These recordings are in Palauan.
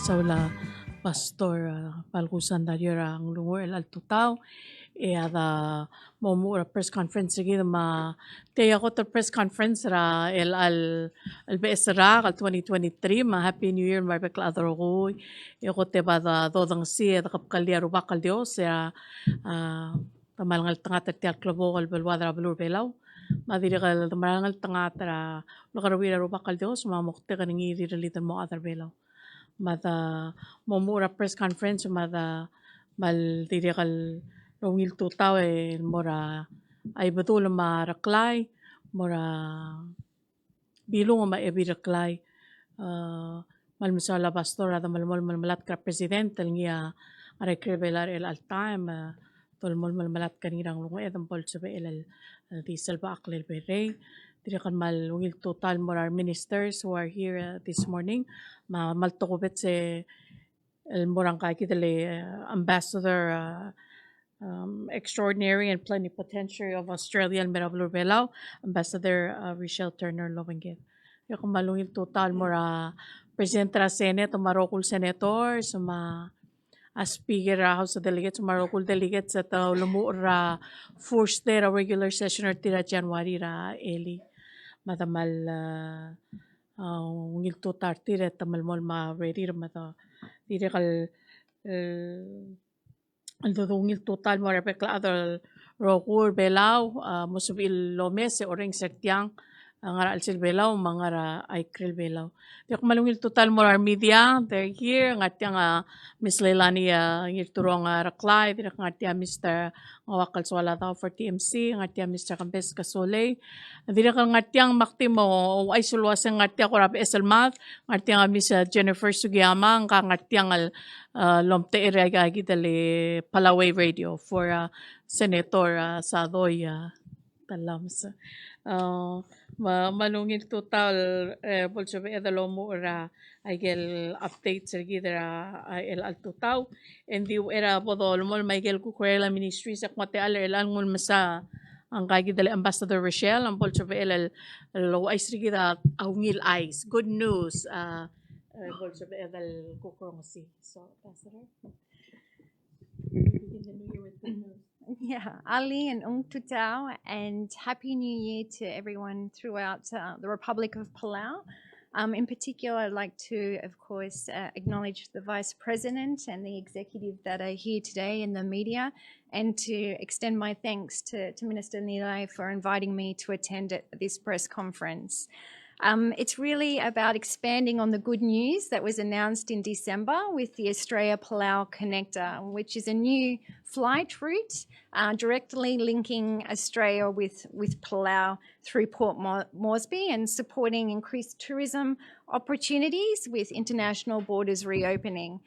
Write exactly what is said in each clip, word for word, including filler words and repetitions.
Saul a Pastor, a, Balkusan Dario er a nglunguuch er chelecha el tutau, e a da mo muchel er a press conference er kid me a tia a kot el press conference er a chelecha el, el beches el rak el twenty twenty-three, me a Happy New Year me a rebek el chad el rokui, e kot e ba da dodengesii e dekebkellii a Rubak el Dios, e a, a, de mal ngeltengat er tia el klebokel el beluad er a beluu er a Belau, me a dirrek el de mal ngeltengat er a ulekerreuir a Rubak el Dios, me a moktek er ngii di rirellid el mo chad er a Belau. Me a da mo muchel er a press conference, me a da mal dirrek el ungil tutau el mo er a Ibedul me a Reklai, mo er a Bilung me a Ebil Reklai, e, me a le mesaul a Pastor a de melemolem el melatk er a President el ngii a ngar er a ikrel Belau er chelecha el taem, e, dolemolem el melatk er ngii er a nglunguuch e de bo lsebechel el, e, di sel bechakl el berrei. Dirrek el mal ungil tutau el mo er a our ministers who are here, e, this morning. Me a mal tokubets e el mo er a ngka kid el, e, Ambassador, e, um, Extraordinary and Plenipotentiary of Australia el mei er a beluu er a Belau, Ambassador, e, Richelle Turner Lobengked. E kom mal ungil tutau el mo er a President er a Senate me a rokui el senators me a Speaker er a House of Delegates me a rokui el delegates e te ulemuchel er a first day er a regular session er tir er a January er a elii. Me a de mal, e, e, ungil tutau er tir e te melemolem a urerir me a de dirrek el, e, el dodungil tutau el mo er a rebek el chad el rokui er a Belau, e, mo sebechir el omes e orrenges er tiang, e, ngar er a chelsel Belau me a ngar er a ikrel Belau. Dirrek mal ungil tutau el mo er a re media, they're here, ngar tiang a Miss Leilani, e, Ngirturong, e, Reklai, dirrek ngar tiang Mister Ngeuakl Soaladaob er a T M C, ngar tiang Mister Kempes Kesolei, dirrek el ngar tiang me ak di mo ouchais el uasei ngar tiang kora beches el mad, ngar tiang a Miss, e, Jennifer Sugiyama, ngka ngar tiang el, e, lomtechei er aika kid el, e, Palauwai Radio for, e, Senator, e, Sadoi, e, Tellames. E, me, me a ungil tutau el, e, bo lsebeched el omuchel er a, aike el updates er kid er a, a, chelecha el tutau. Engdi uchei er a bo dolemolem aike el kuk er a ministries e ak mo techall er chelecha el nguu el mesa a ngka kid el Ambassador Rochelle, a bo lsebechel el, el ouchais er kid a ungil chais. Good news. A, e, bo lsebeched el kuk rongesii. So, Ambassador. Begin the new year with good news. Yeah, Alii and Ungtutau, and Happy New Year to everyone throughout, uh, the Republic of Palau. Um, in particular, I'd like to, of course, uh, acknowledge the Vice President and the Executive that are here today and the media, and to extend my thanks to, to Minister Nilai for inviting me to attend at this press conference. Um, it's really about expanding on the good news that was announced in December with the Australia Palau Connector, which is a new flight route, uh, directly linking Australia with, with Palau through Port Mo-, Moresby and supporting increased tourism opportunities with international borders reopening.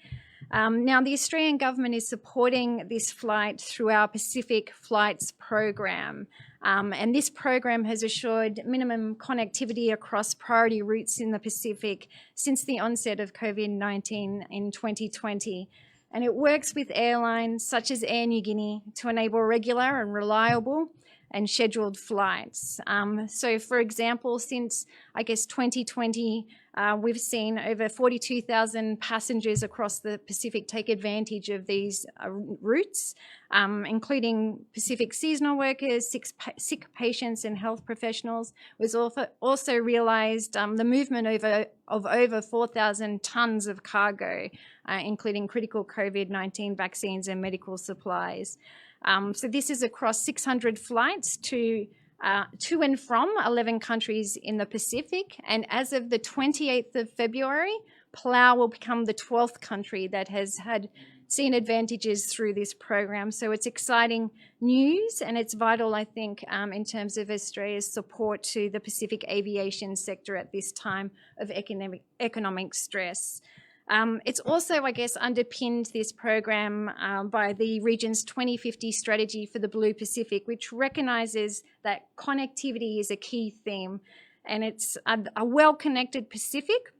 Um, now, the Australian government is supporting this flight through our Pacific Flights program. Um, and this program has assured minimum connectivity across priority routes in the Pacific since the onset of COVID nineteen in twenty twenty. And it works with airlines such as Air Niugini to enable regular and reliable and scheduled flights. Um, so, for example, since, I guess, twenty twenty, uh, we've seen over forty-two thousand passengers across the Pacific take advantage of these, uh, routes, um, including Pacific seasonal workers, sick pa-, sick patients and health professionals. We've also, also realised, um, the movement over, of over four thousand tonnes of cargo, uh, including critical COVID nineteen vaccines and medical supplies. Um, so this is across six hundred flights to, uh, to and from eleven countries in the Pacific. And as of the twenty-eighth of February, Palau will become the twelfth country that has had, seen advantages through this program. So it's exciting news, and it's vital, I think, um, in terms of Australia's support to the Pacific aviation sector at this time of economic, economic stress. Um, it's also, I guess, underpinned this program, um, by the region's twenty fifty strategy for the Blue Pacific, which recognises that connectivity is a key theme, and it's a, a well-connected Pacific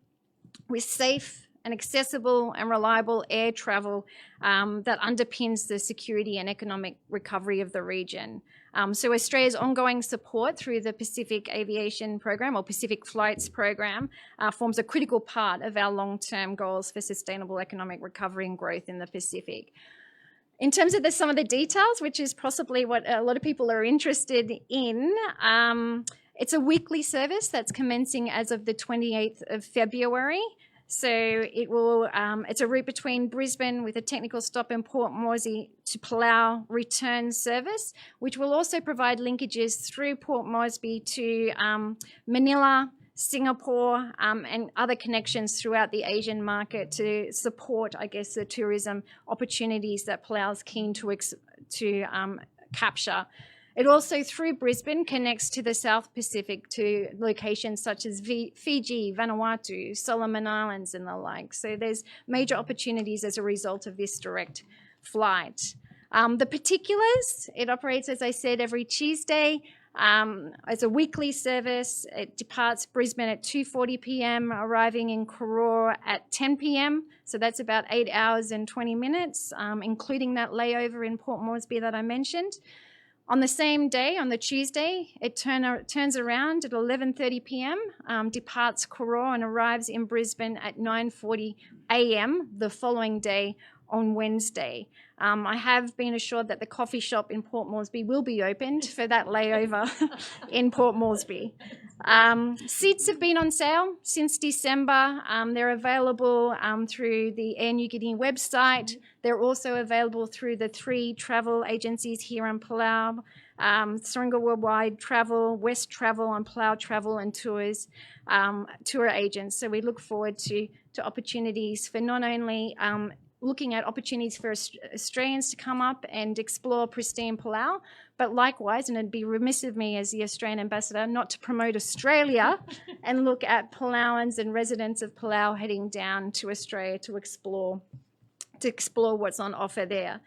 with safe and accessible and reliable air travel, um, that underpins the security and economic recovery of the region. Um, so Australia's ongoing support through the Pacific Aviation Program, or Pacific Flights Program, uh, forms a critical part of our long-term goals for sustainable economic recovery and growth in the Pacific. In terms of the, some of the details, which is possibly what a lot of people are interested in, um, it's a weekly service that's commencing as of the twenty-eighth of February. So it will, um, it's a route between Brisbane with a technical stop in Port Moresby to Palau return service, which will also provide linkages through Port Moresby to, um, Manila, Singapore, um, and other connections throughout the Asian market to support, I guess, the tourism opportunities that Palau is keen to ex-, to, um, capture. It also, through Brisbane, connects to the South Pacific to locations such as Vi-, Fiji, Vanuatu, Solomon Islands, and the like. So there's major opportunities as a result of this direct flight. Um, the particulars, it operates, as I said, every Tuesday. Um, it's a weekly service. It departs Brisbane at two forty p m, arriving in Koror at ten p m. So that's about eight hours and twenty minutes, um, including that layover in Port Moresby that I mentioned. On the same day, on the Tuesday, it turn, turns around at eleven thirty p m, um, departs Koror and arrives in Brisbane at nine forty a m the following day, on Wednesday. Um, I have been assured that the coffee shop in Port Moresby will be opened for that layover in Port Moresby. Um, seats have been on sale since December. Um, they're available, um, through the Air Niugini website. They're also available through the three travel agencies here in Palau, um, Serenga Worldwide Travel, West Travel, and Palau Travel and Tours, um, tour agents. So we look forward to, to opportunities for not only, um, looking at opportunities for Aust-, Australians to come up and explore pristine Palau, but likewise, and it'd be remiss of me as the Australian ambassador not to promote Australia and look at Palauans and residents of Palau heading down to Australia to explore, to explore what's on offer there.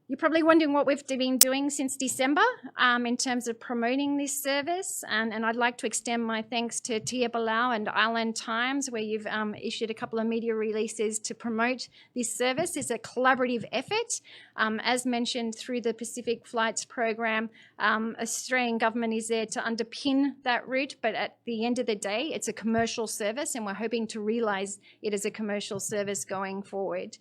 You're probably wondering what we've been doing since December, um, in terms of promoting this service, and, and I'd like to extend my thanks to Tia Palau and Island Times, where you've, um, issued a couple of media releases to promote this service. It's a collaborative effort, um, as mentioned through the Pacific Flights Program. Um, Australian government is there to underpin that route, but at the end of the day, it's a commercial service, and we're hoping to realise it as a commercial service going forward.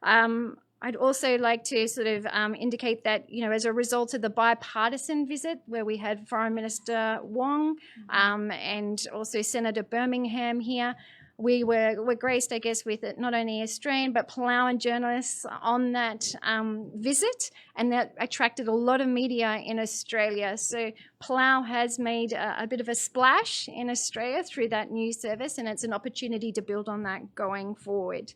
Um, I'd also like to sort of, um, indicate that, you know, as a result of the bipartisan visit where we had Foreign Minister Wong, um, and also Senator Birmingham here, we were, were graced, I guess, with not only Australian but Palauan journalists on that, um, visit, and that attracted a lot of media in Australia. So Palau has made a, a bit of a splash in Australia through that new service, and it's an opportunity to build on that going forward.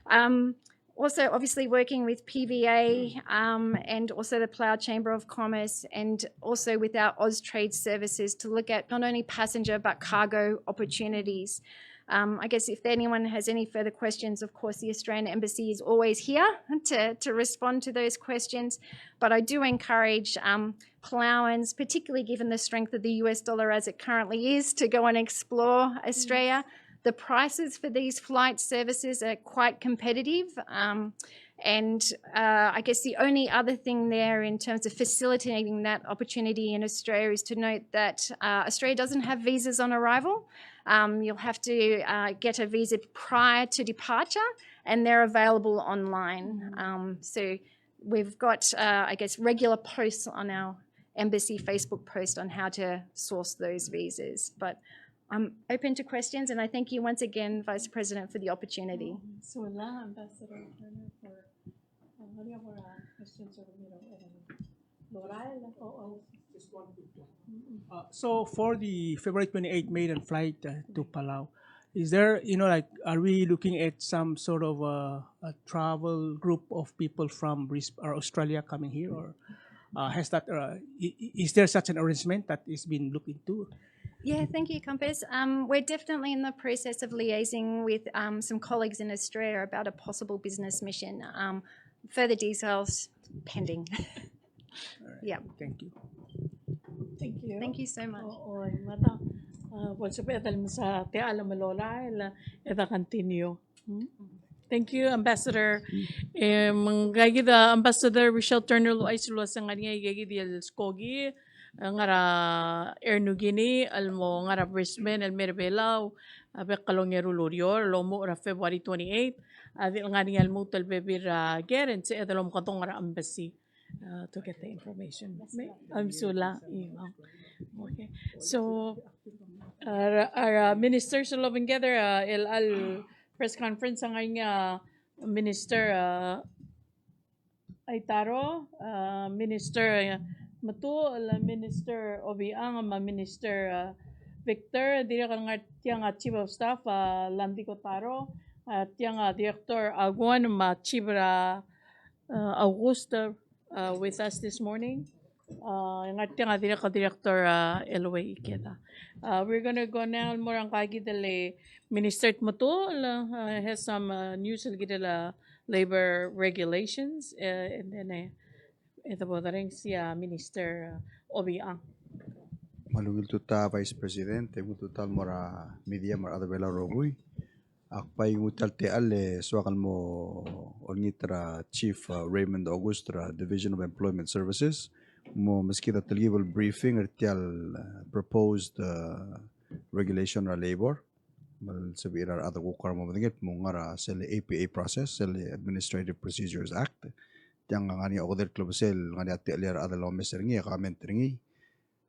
Um, also, obviously, working with P V A, um, and also the Palau Chamber of Commerce, and also with our Austrade services to look at not only passenger but cargo opportunities. Um, I guess if anyone has any further questions, of course, the Australian Embassy is always here to, to respond to those questions. But I do encourage, um, Palauans, particularly given the strength of the U S dollar as it currently is, to go and explore Australia. The prices for these flight services are quite competitive. Um, and, uh, I guess the only other thing there in terms of facilitating that opportunity in Australia is to note that, uh, Australia doesn't have visas on arrival. Um, you'll have to, uh, get a visa prior to departure, and they're available online. Um, so we've got, uh, I guess, regular posts on our embassy Facebook post on how to source those visas. But I'm open to questions, and I thank you once again, Vice President, for the opportunity. So, la, Ambassador Turner, for, uh, what do you have, uh, questions or, you know, um, Laura, or, or Just one quick one. Uh, so for the February twenty-eighth maiden flight, uh, to Palau, is there, you know, like, are we looking at some sort of a, a travel group of people from Brisbane or Australia coming here, or, uh, has that, uh, i-, i-, is there such an arrangement that is being looked into? Yeah, thank you, Compass. Um, we're definitely in the process of liaising with, um, some colleagues in Australia about a possible business mission. Um, further details pending. All right. Yeah. Thank you. Thank you. Thank you so much. O, o, ngak a, uh, bo lsebeched el mesa tia el melolael, e de continue. Thank you, Ambassador. E, me ngka kid a Ambassador Rochelle Turner el ouchais el uase ng ngar er ngii a ikakid el skoki, e, ngar er a Air Niugini, el mo ngar er a Brisbane, el mei er a Belau, a bek el ongeru el ureor, el omuchel er a February twenty-eight, a di el ngar er ngii a lmuut el bebil er a ker, e ng sebeched el omekedong er a embassy, uh, to get the information. Me-, I'm Sula. Yeah. Okay. So, uh, our, uh, ministers will be together, uh, el, el press conference a ngar er ngii a Minister, uh, Aitaro, uh, Minister, uh, Metuchl, Minister Obichang, me a Minister, uh, Victor, dirrek el ngar tiang a Chief of Staff, uh, Landy Kotaro, uh, tiang a Director Aguon, me a Chief, uh, uh, August, uh, with us this morning. Uh, ngar tiang a dirrek el Director, uh, Elway Ikeda. Uh, we're gonna go now el mo er a ngka kid el Minister Tmetuchl, uh, has some, uh, news el kirel a labor regulations, uh, and then, uh, e de bo dorrenges a Minister, uh, Obichang. Me a ungil tutau Vice President, e ungil tutau el mo er a media me a rechad er a Belau el rokui. Ak bai nguu tia el techall e soak el mo olengit er a Chief, uh, Raymond August er a Division of Employment Services, mo meskid a telkib el briefing er tia el, uh, proposed, uh, regulation er a labor. Me a lsebechir a rechad el kuk kora mo medengei el kmo ng ngar er a sel A P A process, sel Administrative Procedures Act. Tiang a ngar er ngii a okedei el klebesei el ngar er ngii a techellir a rechad el omes er ngii, e comment er ngii.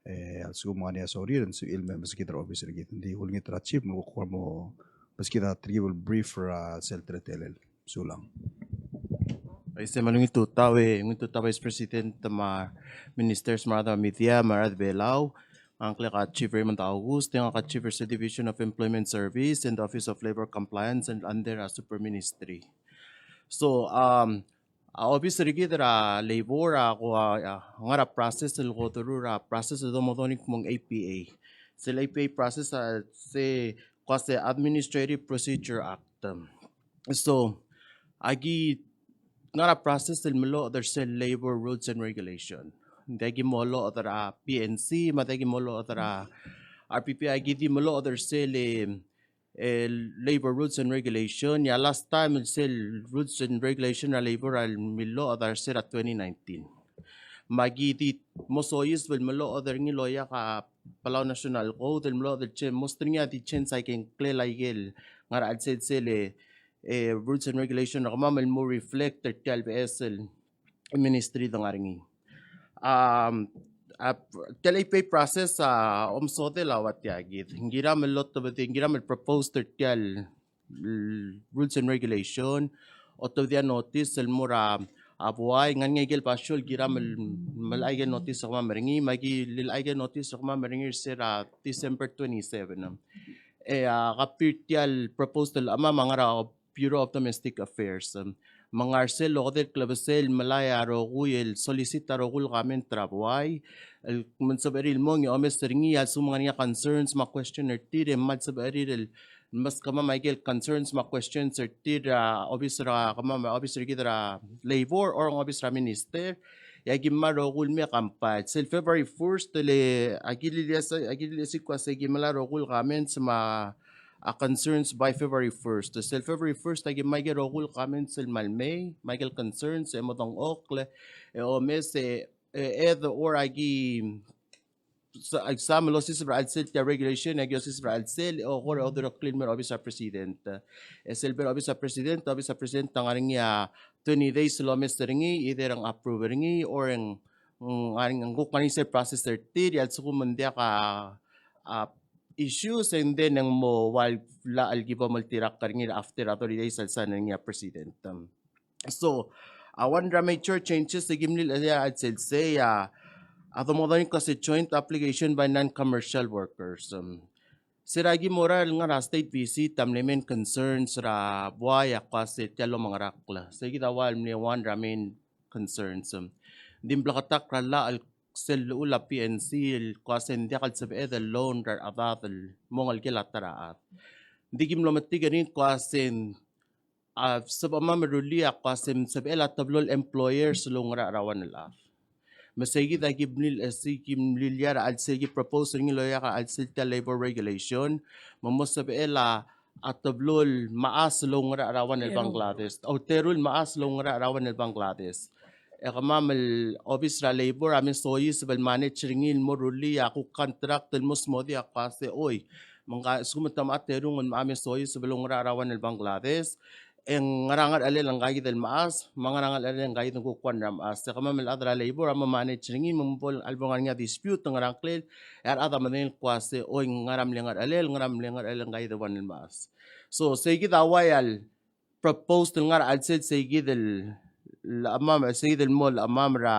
E a lsekum ng ngar er ngii a sorir, e ng sebechir el me meskid er a obis er kid. Ng di kulengit er a Chief me kuk kora mo meskid a telkib el brief er a sel teletelel. Sulang. Uaisei, me a ungil tutau, e, ungil tutau Vice President me a Ministers me a rechad er a media me a rechad er a Belau. Ngklek a Chief Raymond August, e ngak a Chief er a Division of Employment Service and Office of Labor Compliance and under a Super Ministry. So, um, a obis er kid er a labor a ko, a, a, ngar er a process el ko through er a process el domodengei el kmo ng A P A. Sel A P A process a se ko ua se Administrative Procedure Act. So, aki ngar er a process el meloched er sel labor rules and regulation. Ng diak ki mo oloched er a P N C, me ng diak ki mo oloched er a R P P, aki di meloched er sel, e, labor rules and regulation, e a last time el sel rules and regulation er a labor a miloched er se er a twenty nineteen. Me aki di mo soiseb el meloched er ngii el okiu a Palau National Code el meloched el change, most er ngii a di change a ikel ngklel a ikel ngar er a chelsel sel, e, rules and regulation er kemam el mo reflect er tia el beches el ministry el ngar er ngii. Um, a, tia el A P A process a omesodel a ua tia kid. Ng kiram el otobedii, ng kiram el proposed er tia el rules and regulation, otobedii a notice el mo er a buai, ng ngar er ngii a ikel basio el kiram el melai a ikel notice er kemam er ngii, me aki lilai a ikel notice er kemam er ngii er se er a December twenty-seven. E a copy er tia el proposed el kemam a ngar er a Bureau of Domestic Affairs. Me ng ngar er sel okedei el klebesei el melai a rokui el solicit a rokui el comment er a buai, el me ng sebechir el mong e omes er ngii a lsekum ng ngar er ngii a concerns me a question er tir, e me ng sebechir el meskemam a ikel concerns me a questions er tir er a obis er a kemam, obis er kid er a labor, or ng obis er a minister, e aki mla rokui el mei e comply. Sel February first, le aki lilesii, aki lilesii kmo se aki mla rokui el comments me a concerns by February first. Sel February first, aki mla ikel rokui el comments el mla mei, me a ikel concerns, e mo dengchokl, e omes, e, e, either or aki sa-, exam el osiseb er a chelsel tia regulation, e aki osiseb er a chelsel, e kora oderoklii el mei er a obis er a president. E sel mei er a obis er a president, obis er a president a ngar er ngii a twenty days el omes er ngii, either ng approve er ngii, or ng, ng, ng kuk ngar er ngii sel process er tir, e a lsekum ng diak a, a issues, and then ng mo ua el llach el ki bo moltirakl er ngii after a thirty days el sign er ngii a president. So, a one er a major changes el ki mlil er a chelsel sei a, a domodengelii kmo se joint application by non-commercial workers. Um, se er a ki mo er a ngar er a state visit a mle main concerns er a buai a kmo se tia el omengerakl. Se kid a ua el mle one er a main concerns. Um, ng di bleketakl er a llach el sel llechul a P N C el kmo se ng diak el sebeched el loan er a rechedad el mo ngelekel a ta er a chad. Ng di ki mlo metik er ngii el kmo se ng a sebechemam el rullii a kmo se ng sebechel a teblo el employers el oungerachel er a one el chad. Me se kid a ki mlil, e se ki mlil er a chelsel ki propose er ngii el okiu a chelsel tia el labor regulation, me mo sebechel a, a teblo el mechas el oungerachel er a one el Bangladesh. Ou teru el mechas el oungerachel er a one el Bangladesh. E kemam el obis er a labor a mle soiseb el manage er ngii el mo rullii a kuk contract el mo smodii a kmo se oi, me ng sekum te mechas a terung el mechas a mle soiseb el oungerachel er a one el Bangladesh, e ng ngera a ngerchelel ngkaikid el mechas, me a ngera a ngerchelel ngkaikid el kuk one er a mechas. E kemam el chad er a labor a mo manage er ngii me ng bo el, a lebo ngar er ngii a dispute, ngera ngklel, e a rechad a medengei el kmo se oi, ngera mle ngerchelel, ngera mle ngerchelel ngkaikid el one el mechas. So seikid a ua el proposed el ngar er a chelsel seikid el, el chemam, seikid el mo el chemam er a,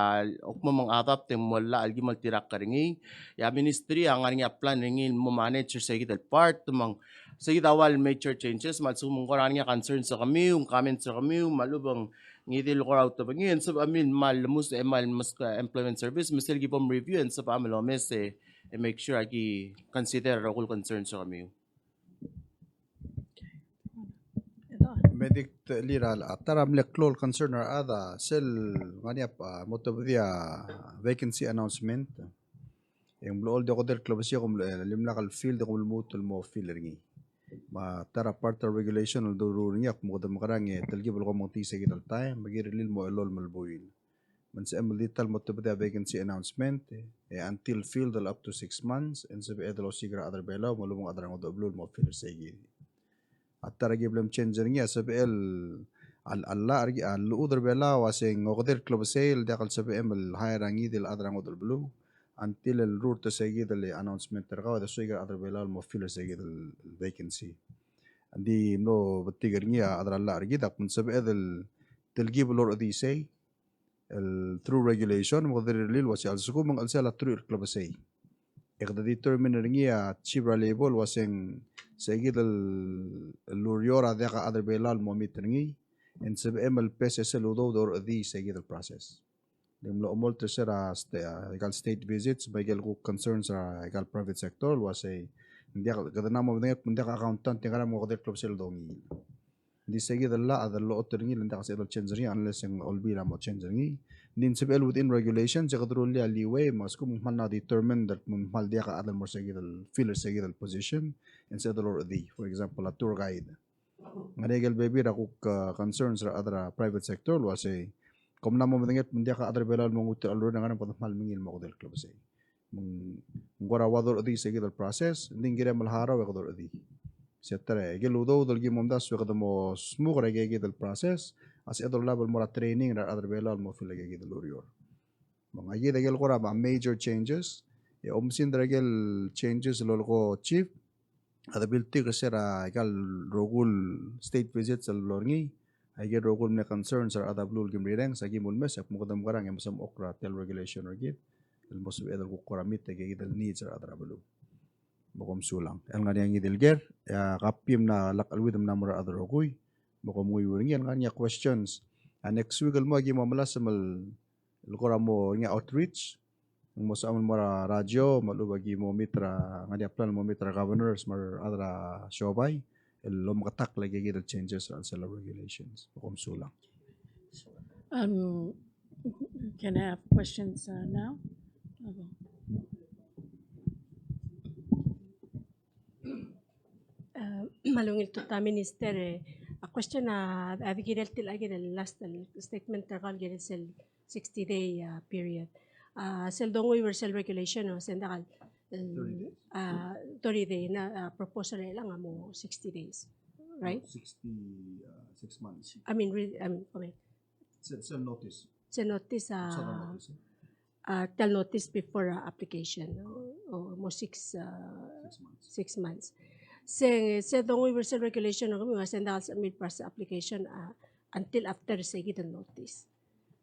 kmo me ng adapt e ng mo llach el ki mo oltirakl er ngii. E a ministry a ngar er ngii a plan er ngii el mo manage er seikid el part, me ng seikid a ua el major changes, me a lsekum ng kora ngar er ngii a concerns er kemiu, comments er kemiu, me a lechub e ng ngii di el kora otobengii, e ng sebechemiu el kmal lemus e kmal meskak a employment service, me sel ki bo mreview, e ng sebecham el omes e, e make sure a ki consider a rokui el concerns er kemiu. Me di ktechelir a ta er a mle klou el concern er a rechad a sel ngar er ngii a, a, mo tobedii a vacancy announcement. E ng mlo oldii a okedei el klebesei e kom mle, e, limlak el field e kom lmuut el mo fill er ngii. Me a ta er a part er a regulation el doruul er ngii a kmo kede mekerang e telkib el komengetii seikid el taem, me kirellii el mo elolem el buil. Me ng sebechem el di ta el mo tobedii a vacancy announcement, e, until filled el up to six months, e ng sebeched el osiik er a rechad er a Belau, me a lechub e ng chad er a ngodech el beluu el mo fill er seikid. A ta er a ki bla mchange er ngii a sebechel a, a llach er kid, a llechud er a Belau a se ng okedei el klebesei el diak el sebechem el hire a ngii di el chad er a ngodech el beluu, until el rurt seikid el announcement er kau, e de soik er a rechad er a Belau el mo fill er seikid el vacancy. Ng di mlo betik er ngii a chad er a llach er kid, a kmo ng sebeched el telkib el orechedii sei, el through regulation, me kede rirellii el ua se a lsekum e ng chelsel a teruich el klebesei, e kede determine er ngii a chief er a labor el ua se ng seikid el, el ureor a diak a chad er a Belau el mo meet er ngii, e ng sebechem el pay sel udoud e orechedii seikid el process. Ng di mlo chemolt er se er a sta-, a, aika el state visits, me aike el kuk concerns er a, aika el private sector, el ua se ng diak, kede mla mo medengei el kmo ng diak a accountant e ngera me ng okedei el klebesei el dongiil. Ng di seikid el llach a de llechot er ngii, le ng diak a sebeched el change er ngii unless e ng olbiil a mo change er ngii. Ng di ng sebechel within regulations e kede rullii a leeway, me a lsekum ng kmal mla determined el kmo ng kmal diak a chad el mo er seikid el, fill er seikid el position, e ng sebeched el orechedii. For example, a tour guide. Ngar er ngii aike el bebil er a kuk, a, concerns er a chad er a private sector el ua se kom mla mo medengei el kmo ng diak a chad er a Belau el mo nguu tia el ureor e ngera me kede kmal mengiil el mo okedei el klebesei. Me ng kora ua dorechedii seikid el process, ng di ng kirem el harau e kede orechedii. Se ta er a ikel udoud el ki mo omdasu e kede mo smuk er a ikeikid el process, a sebeched el olab el mo er a training er a rechad er a Belau el mo fill a ikeikid el ureor. Me ng aikid a ikel kora major changes, e oumesingd er a ikel changes el lolekoi chief, a de biltik er se er aika el rokui el state visits el blo er ngii, aike el rokui el mle concerns er a rechad er a beluu el kim rirenges, a kim ulemes, e kmo kede mekerang e mesmechokl er tia el regulation er kid, el mo sebeched el kuk kora meet aike kid el needs er a rechad er a beluu. Me kom sulang. El ngar er ngii a ngii di el ker, e a copy a mla lak cheleuid a mla mo er a rechad el rokui, me kom nguiu er ngii, el ngar er ngii a questions. A next week el mo a ki mo melasem el el kora mo er ngii a outreach, ng mo sebecham el mo er a radio, me a lechub a ki mo meet er a, ngar er ngii a plan el mo meet er a governors me a rechad er a siobai, el omeketakl aike kid el changes er a chelsel a regulations. Kom sulang. Um, can I have questions, uh, now? Okay. Uh, me a ungil tutau Minister, e, a question a, a di kirel tia el, a kirel last el statement er kau el kirel sel sixty day, uh, period. Uh, sel donguiu er sel regulation, o, se ng diak el, el, thirty days. Uh, thirty day, na, uh, proposal er chelechang a mo sixty days, right? No, sixty, uh, six months. I mean, re-, I mean, okay. Sel, sel notice. Sel notice, uh, sel notice, eh? Uh, tia el notice before, uh, application, o, o mo six, uh, six months. Six months. Se, se donguiu er sel regulation er kemiu, se ng diak el submit er a application, uh, until after se kid el notice.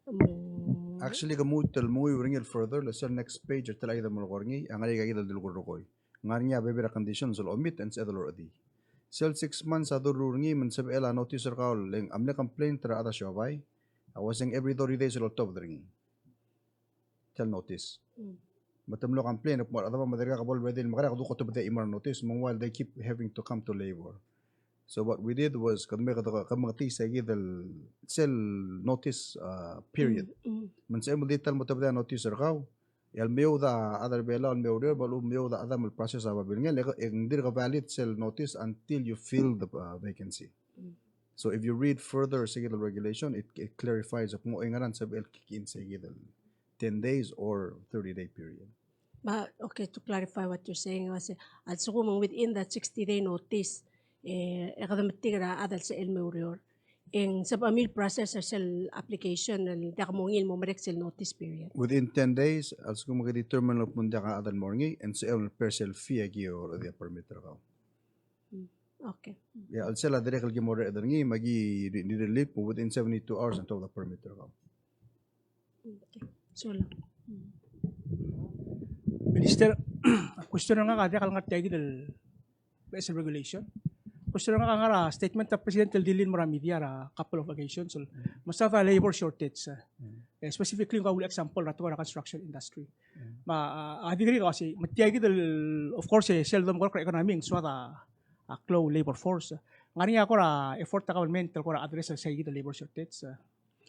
Mm. Actually, ke lmuut el menguiu er ngii el further, le sel next page er tia el item el ko er ngii, a ngar er ngii aika kid el dilekoi el rokui. Ngar er ngii a bebil er a conditions el omit e ng sebeched el orechedii. Sel six months a doruul er ngii me ng sebechel a notice er kau el, a mle complaint er a chad er a siobai a uaseng every thirty days el oltobed er ngii tia el notice. Mm. Me te mlo complain el kmo a rechad a me dirkak bo el ready el mekerang e kede kuk otobedii a chimo er a notice, meanwhile they keep having to come to labor. So what we did was, kede me kede kemengetii se kid el sel notice, uh, period. Mm, mm. Me ng sebechem el di ta el mo tobedii a notice er kau, El meoud a chad er Belau el me oureor, me a lechub e meoud a chedam el process a babilngel, e ng dirk valid sel notice until you fill the, uh, vacancy. So if you read further sel regulation, it, it clarifies a kmo ng ngerang sebechel kick in sel ten days or thirty day period. But okay, to clarify what you're saying, was a lsekum ng within that sixty day notice, e, e kede metik er a chad el sebechel el me oureor, e ng sebechemiu el process er sel application el diak mo ngii el mo merek sel notice period. Within ten days, a lsekum ke determine el kmo ng diak a chad el mo er ngii, e ng sebechemiu el pay er sel fee a ki orechedii a permit er kau. Mm, okay. Ia, a chelsel a dirrek el ki mo orreched er ngii, me aki di, di, di, within seventy-two hours e ng tuobed a permit er kau. Okay. Sulang. Minister, a question er ngak a diak el ngar tia kid el beches el regulation. Question er ngak a ngar er a statement er a President el dilu el mo er a media er a couple of occasions el mesaod a labor shortage, eh, specifically ng ua example er a tekoi er a construction industry. Me a, a degree er a sei, me tia kid el, of course, e sel domekedong er a economy e ng soad a, a klou labor force. Ng ngar er ngii a kora effort er a government el kora address er sei kid el labor shortage, eh.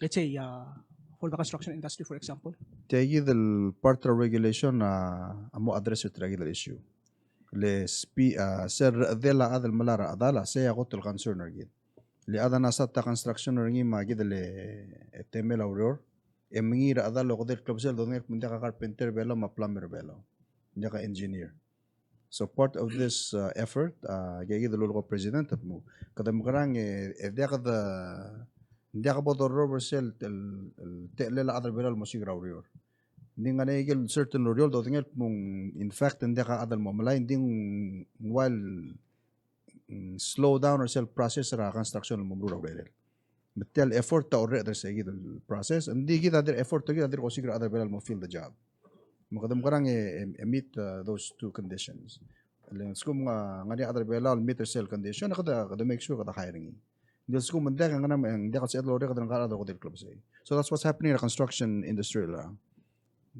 Let's say, uh, for the construction industry, for example. Tia kid el part er a regulation a, a mo address er tia kid el issue. Le spi-, a, sel rechedel a chad el melai er a chedal a sei a kot el concern er kid. Le chad a mesa a construction er ngii me a kid el, e, temel a ureor, e mengiil er a chedal el okedei el klebesei el dodengei el kmo ng diak a carpenter er a Belau me a plumber er a Belau. Ng diak a engineer. So part of this, uh, effort, uh, tia kid el lulekoi a President a kmo kede mekerang e, e diak de, diak bo dorrob er sel, el, el techellel a chad er a Belau el mo siik er a ureor. Ng di ngar er ngii a ikel certain ureor el dodengei el kmo ng, in fact, ng diak a chad el mo melai, ng di ng ua el, mm, slow down er sel process er a construction el mo meruul a urerel. Me tia el effort a orreched er sei kid el process, ng di kid a dirk effort er kid a dirk osiik er a chad er a Belau el mo fill the job. Me kede mekerang e, e, e meet, uh, those two conditions. Le ng lsekum ng ngar er ngii a chad er a Belau el meet er sel condition, kede, kede make sure kede hire er ngii. Ng di lsekum ng diak, e ng ngerang, e ng diak el sebeched el orreked er ngka el chad el okedei el klebesei. So that's what's happening er a construction industry el,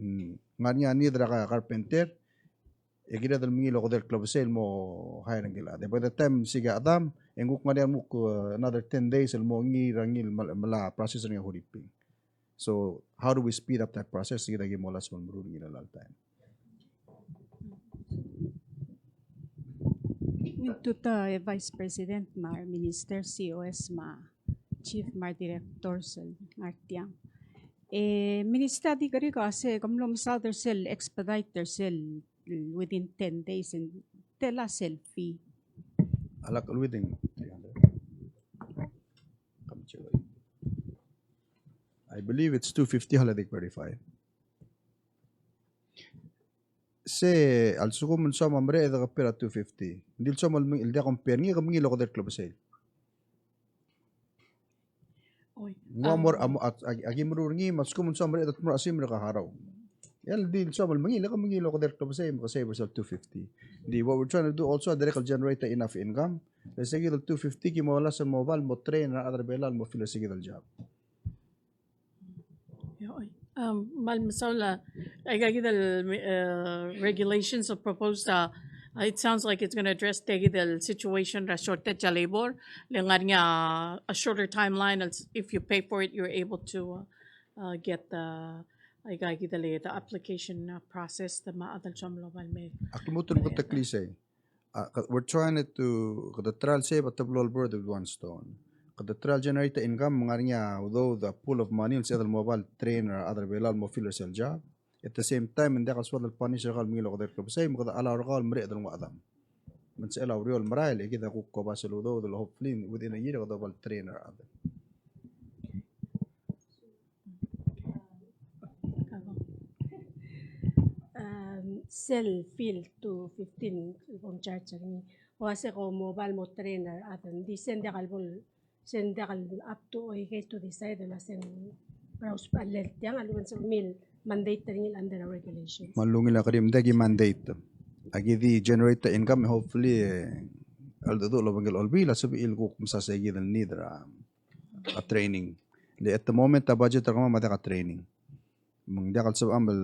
mm, ng ngar er ngii a need er a carpenter, e kired el mengiil el okedei el klebesei el mo hire er ngii el chad. By the time siik a chedam, e ng kuk ngar er ngii a kuk, uh, another ten days el mo ngii er ngii el mel-, melai a process er ngii a Huriping. So how do we speed up that process? Kid a ki mo last el meruul er ngii el all time. Ngii a tutau, e, Vice President me a re Minister, C O S me a Chief me a re Director sel ngar tiang. E, Minister, a di kerik a se, ke mlo mesaod er sel expedite er sel within ten days and tell us sel fee. A lak el within three hundred. I believe it's two fifty, a lak di verify. Se a lsekum ng soam a mereched e ke pay er a two fifty. Ng di el soam el meng-, el diak kom pay er ngii, ke mengiil el okedei el klebesei. Oi. Ng ua mo er a, a, a, a ki meruul er ngii, me a lsekum ng soam a mereched e te mo er a simer e ke harau. El di el soam el mengiil, e ke mengiil el okedei el klebesei, me ke save er sel two fifty. Di what we're trying to do also, a dirrek el generate a enough income. Le se kid el two fifty, ki mo last el mo bai el mo train er a chad er a Belau el mo fill er se kid el job. Oi. Um, me a le mesaul a, aika kid el, uh, regulations or proposed, uh, it sounds like it's gonna address tia kid el situation er a shortage er a labor, le ngar er ngii a, a shorter timeline, if you pay for it, you're able to, uh, uh, get the, aika kid el, the application, uh, process, the ma-, adal chom lo bal me. Ak lmuut el mo keteklii sei. Uh, we're trying to, kede try el save a double bird with one stone. Kede try el generate a income, me ng ngar er ngii a, although the pool of money, el sebeched el mo bai el train er a chad er a Belau el mo fill er sel job. At the same time, ng diak el soad el punish er kau el mengiil el okedei el klebesei, me kede allow er kau el mereched el nguu a chedam. Me ng sebechel a ureor el merael, e kid a kuk kobas el udoud el hopefully within a year, kede bai el train er a chad. Um, sel fee el two fifteen el bom charge er ngii. Ua se ko mo bai el mo train er a chad, ng di se ng diak el bo, se ng diak el up to oikei to decide el ua se ng berausbechall el tiang, a lechub e ng sebechemiu el mandate er ngii el under a regulation. Me a lungil a kerim, ng diak ki mandate. Aki di generate a income, hopefully, e, a cheldecheduch el obengkel a Olbiil a sebechir el kuk mesa se kid el need er a a training. Le at the moment a budget er kemam a diak a training. Me ng diak el sebecham el,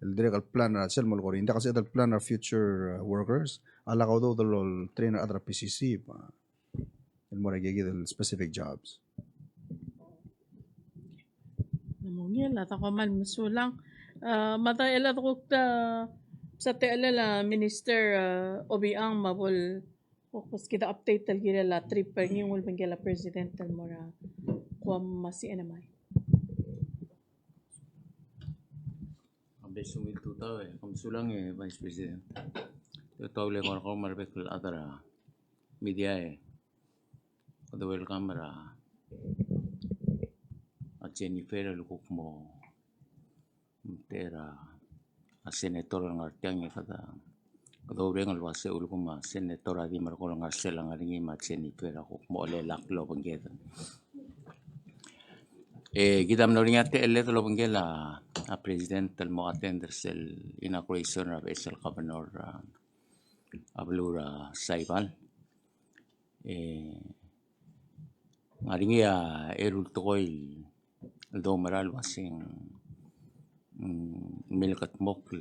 el dirrek el plan er a sel mo lekor. Ng diak el sebeched el plan er a future, uh, workers. A lak a udoud el train er a chad er a P C C, ba, el mo er a kid el specific jobs. Ng ungil, a ta kmal mesulang. A, me a ta el a dekuk ta, sa techellel a Minister, a, Obichang me a bo el, o, kuk kid a update el kirel a trip er ngii el obengkel a President el mo er a Guam me a C N M I. Kom sulang e Vice President. Te tuobed el kora kora me a rebek el chad er a media e kede welcome er a Jennifer el kuk mo mtechei er a senator el ngar tiang e kede, kede oureng el uase ulekum a senator a di merekong el ngar sel a ngar er ngii me a Jennifer a kuk mo chelellakl el obengked. E kid a mlo er ngii a techelled el obengkel a, a president el mo attend er sel inauguration er a beches el governor er a, a beluu er a Saipan. E ng ngar er ngii a eru el tekoi el doumera el uaseng, mm, mle kedmokl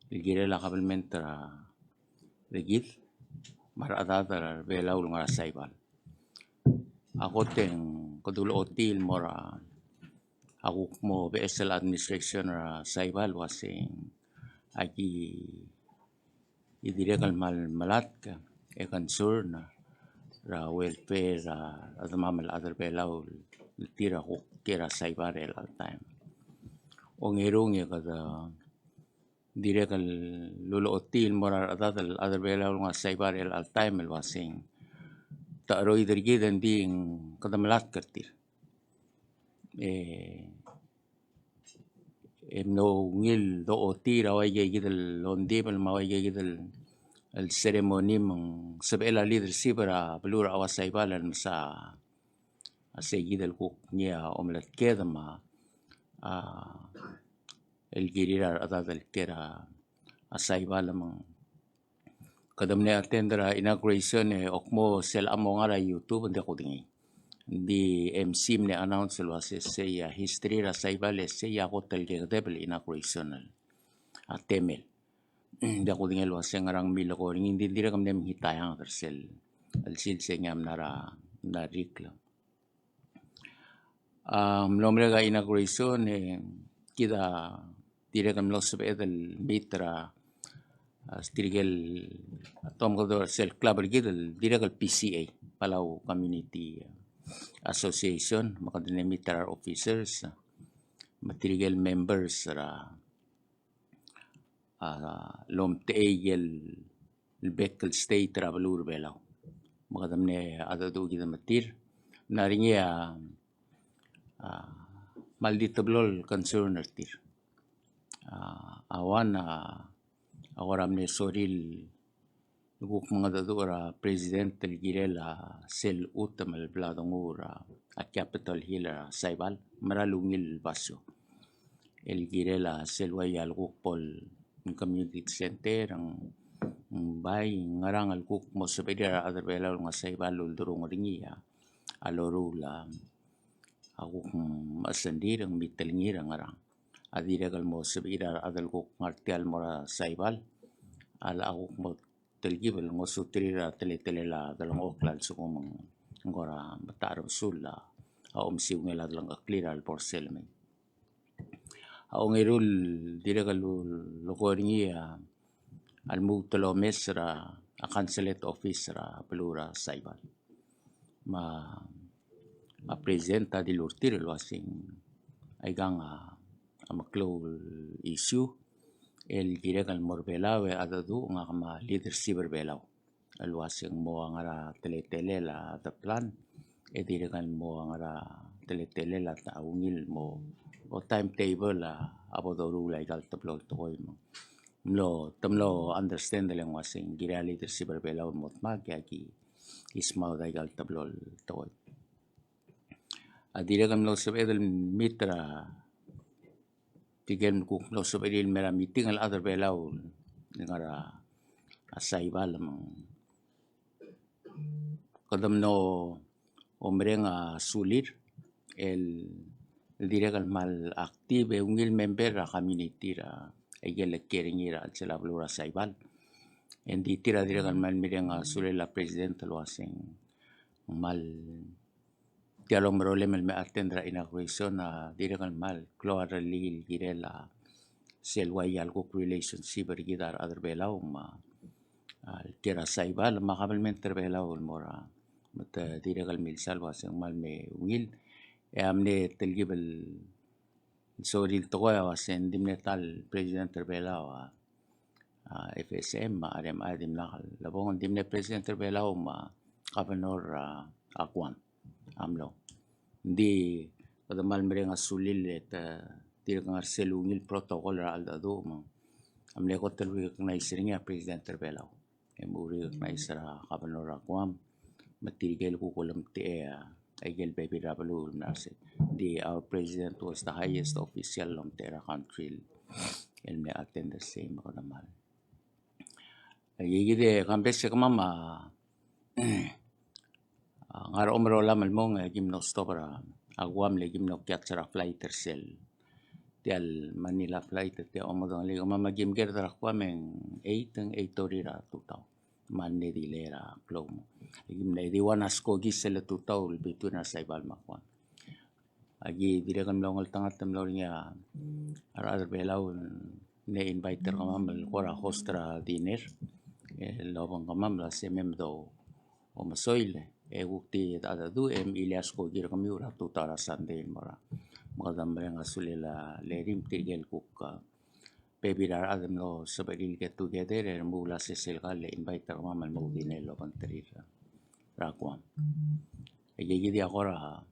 el kirel a kabelment er a, er kid me a rechedad er a Belau el ngar er a Saipan. A kot e ng kede ulechotii el mo er a, a kuk mo beches el administration er a Saipan el uaseng aki dirrek el kmal melatk e concern er a welfare er a chedemam el chad er a Belau el tir a kuk kiei er a Saipan er chelecha el taem. Ongerung e kede dirrek el ulechotii el mo er a rechedad el chad er a Belau el ngar er a Saipan er chelecha el taem el uaseng te cheroid er kid e ng di kede melatk er tir. E, e mlo ungil dochotii er a ua ikakid el ongdibel me a ua ikakid el, el ceremony me ng sebechel a leadership er a beluu er a Saipan el mesa a seikid el kuk ngii a omelatk er kid me a, a, el kirir a rechedad el kiei er a Saipan me ng kede mle attend er a inauguration e ak mo sel a mo ngar er a YouTube, ng diak kudengei. Ng di MC mle announce el uase sei a history er a Saipan e sei a kot el kekedeb el inauguration el a temel. Ng diak kudengei el uase ngerang milekoi er ngii, ng di dirrek el mle mekngit a eanged er sel, el sils e ngii a mla er a, mla er a rirellii. A, mlo merek a inauguration, e, kid a dirrek el mlo sebeched el meet er a, a, tirke el, a, tomked er sel club er kid el dirrek el PCA, Palau Community Association, me kede mle meet er a re officers, me tirke el members er a, a, lomtechei el, el bek el state er a beluu er a Belau. Me kede mle mengedecheduch kid me tir. Ng ngar er ngii a, a, kmal di teblo el concern er tir. A, a one a, a kora mle sorir el kuk mengedecheduch er a president el kirel a sel chutem el bla donguu er a Capitol Hill er a Saipan, mera el ungil basio. El kirel a sel ua ia el kuk bo el community center, ng, ng bai ngerang el kuk mo sebechir a rechad er a Belau el ngar er a Saipan el uldurung er ngii a loruul a kuk mechesengir, ng mitelngir, ng ngerang. A dirrek el mo sebechir a rechad el kuk ngar tia el mo er a Saipan a locha kuk mo telkib el ngosuterir a teletelel a delengchokl a lsekum ng kora metacher a besul a omesiungel a delengcheklir a lebo er sel mei. A ongeru el dirrek el lekoi er ngii a lmuut el omes er a consulate office er a beluu er a Saipan. Me a, a president a dilu er tir el uaseng aikang a, a meklou el issue el dirrek el mo er a Belau e a dedu ngak me a leadership er a Belau el uaseng mo a ngar er a teletelel a the plan, e dirrek el mo a ngar er a teletelel a ta ungil mo, o timetable a, a bo doruul aika el teblo el tekoi me ng mlo, te mlo understand el ng uaseng kirir a leadership er a Belau el mo dmak e aki smaod aika el teblo el tekoi. A dirrek el mlo sebeched el meet er a, tirke el kuk mlo sebechir el mei er a meeting el chad er a Belau el ngar er a Saipan me ng kede mlo omereng a sulir el, el dirrek el kmal active e ungil member er a community er a, aike el kiei er ngii er a chelsel a beluu er a Saipan. E ng di tir a dirrek el kmal mereng a sulel a president el uaseng ng kmal tia el omerolem el me attend er a inauguration a dirrek el kmal klou a rellii el kirel a, sel ua ial kuk relationship er kid a rechad er Belau me a, a, el kiei er a Saibal me a kabelment er Belau el mo er a, me te dirrek el milsa el ua se ng kmal me ungil. E a mle telkib el sorir el tekoi a ua se ng di mle ta el president er Belau a, a, F S M, me a R M I a dimlak el lebong, ng di mle president er Belau me a governor, a, a Guam a mlo. Ng di kede kmal mereng a sulir e te dirk ngar sel ungil protocol er a cheldecheduch me a mle kot el recognize er ngii a president er Belau. E mo recognize er a governor er a Guam, me tirke el kuk ulemtechei a, aike el bebil er a beluu el mla er sei. Di our president was the highest official el omtechei er a country el mle attend er sei me kede kmal. Aike kid e kambes e kemam a, a, ngar er a omerolam el mong e kim mlo stop er a, a Guam le kim mlo catch er a flight er sel. Tia el Manila flight, tia omedengelii kemam a kim kerd er a Guam e ng eight, ng eight thirty er a tutau. Me a mle delay er a klou. E kim mle di ua a skoki sel tutau el between er a Saibal me a Guam. Aki dirrek el mlo ngeltengat el mlo er ngii a rechad er Belau el mle invite er kemam el kora host er a dinner. El obeng kemam el ua se mem do omesoil, e kuk di cheldecheduch e mchilei a skoki er kemiu er a tutau er a Sunday el mo er a. Me kede mereng a sulir a Larry me tirke el kuk, a, bebil er a rechad el mlo sebechir el get together, e remuul a sesei el kall e invite er kemam el mo dinner el obengterir er a Guam. Aike kid a kora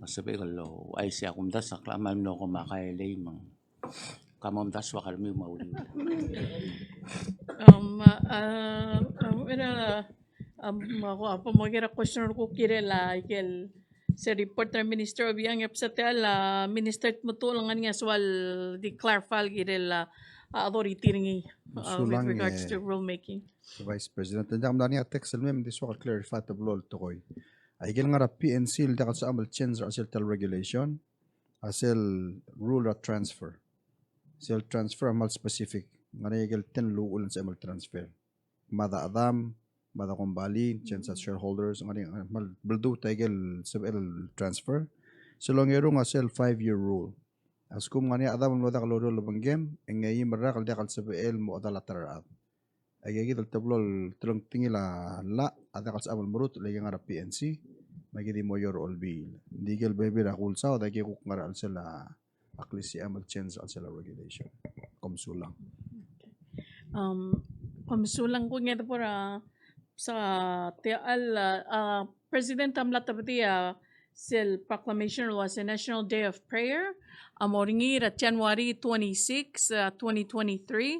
sebechek el ouchais e a kumdasu a klemam el mlo kmo a kaelei me ng ka momdasu a kermiu me a uriul. Um, uh, um, era, um, a ko, a bo mo ker a question er kuk kirel a ikel se report er a Minister Obichang, e bsa tia el, a, Minister Tmetuchl, ng ngar er ngii a soal di clarify el kirel a, a, authority er ngii, a, with regards to rulemaking. Vice President, e ng diak mla er ngii a text el mei me ng di soak el clarify a teblo el tekoi. Aikel ngar er a P N C el diak el sebecham el change er a sel tia el regulation, a sel rule er a transfer. Sel transfer a kmal specific. Ngar er ngii aikel ten el uchul e ng sebechem el transfer. Mad a chedam, mad a kombalii, change a shareholders, ngar er ngii, ngar er ngii, kmal beldubech aikel sebechel el transfer. Sel ongerung a sel five-year rule. A lsekum ngar er ngii a chedam el mlo diak loruul el obengkem, e ng eim el rak el diak el sebechel el mo chedal a ta er a rechad. Aika kid el teblo el telengtengil a llach a diak el sebecham el merutech el aike ngar er a P N C, me aki di mo er a Olbiil. Ng di ikel bebil er a kulsaod a ki kuk ngar er a chelsel a a klisicham el change er a chelsel a regulation. Kom sulang. Um, kom sulang. Kung e de bo er a, sa tia el, uh, President a mla tebedii a sel proclamation el ua se National Day of Prayer a mo er ngii er a January twenty-six, uh, twenty twenty-three,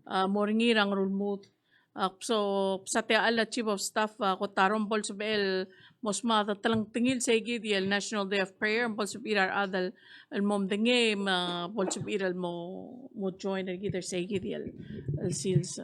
uh, mo er ngii er a Ngerulmud. A, so, bsa tia el Chief of Staff, a, Kotaro, me bo lsebechel el mo smecher a telengtengil sei kid el National Day of Prayer, me bo lsebechir a rechad el mo medengei, me bo lsebechir el mo, mo join er kid er sei kid el, el sils.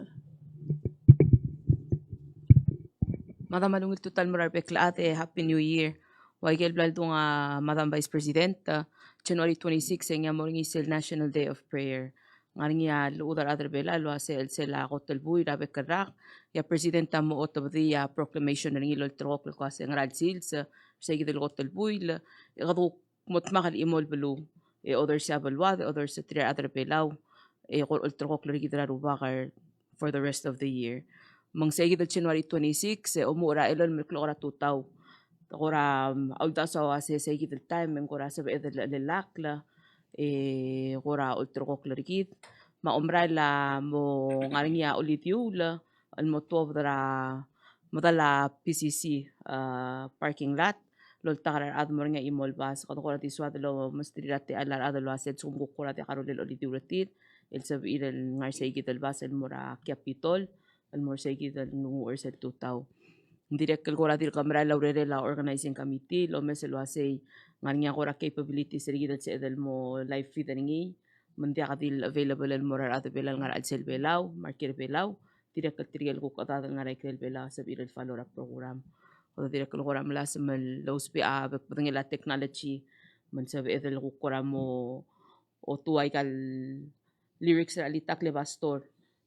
Madam, a ungil tutau el mo er a rebek el chad e Happy New Year. Ua ikel bla ledung a Madam Vice President, a, January twenty-six e ng mo er ngii sel National Day of Prayer. Ngar er ngii a llechud a rechad er Belau el ua se el sel kot el buil er a bek el rak, e a President a mo otebedii a proclamation er ngii el olterekokl el kmo se ngera el sils er sei kid el kot el buil, e kede kuk mo dmak el chimo el beluu, e others a beluad, e others a tir a rechad er Belau, e kora olterekokl er kid er a Rubak er for the rest of the year. Me ng sei kid el January twenty-six, e omuchel er a elolem el klok er a tutau. Kora, um, a uldasu a ua se sei kid el taem e ng kora sebeched el chelellakl, e kora olterekokl er kid. Me a omerael a mo ngar er ngii a olidiuul el mo tuobed er a medal a P C C, a, parking lot el oltak er a rechad el mo er ngii a chimo el bas. Kede kora di soad el omesterir a techall a rechad el ua se a lsekum kuk kora diak a rolel a olidiuul er tir, el sebechir el ngar sei kid el bas el mo er a Capitol el mo er sei kid el ngunguchel er sel tutau. Ng dirrek el kora di kemerael a urerel a organizing committee el omes el ua sei ng ngar er ngii a kora capabilities er kid el sebeched el mo live feed er ngii, me ng diak di el available el mo er a rechad er Belau el ngar er a chelsel Belau, me a rekiei er Belau, dirrek el tirke el kuk chedad el ngar er a ikrel Belau a sebechir el follow er a program. Kede dirrek el kora melasem el ousbech a bek el bedengel a technology me ng sebeched el kuk kora mo otuu aika el lyrics er a chelitakl e Pastor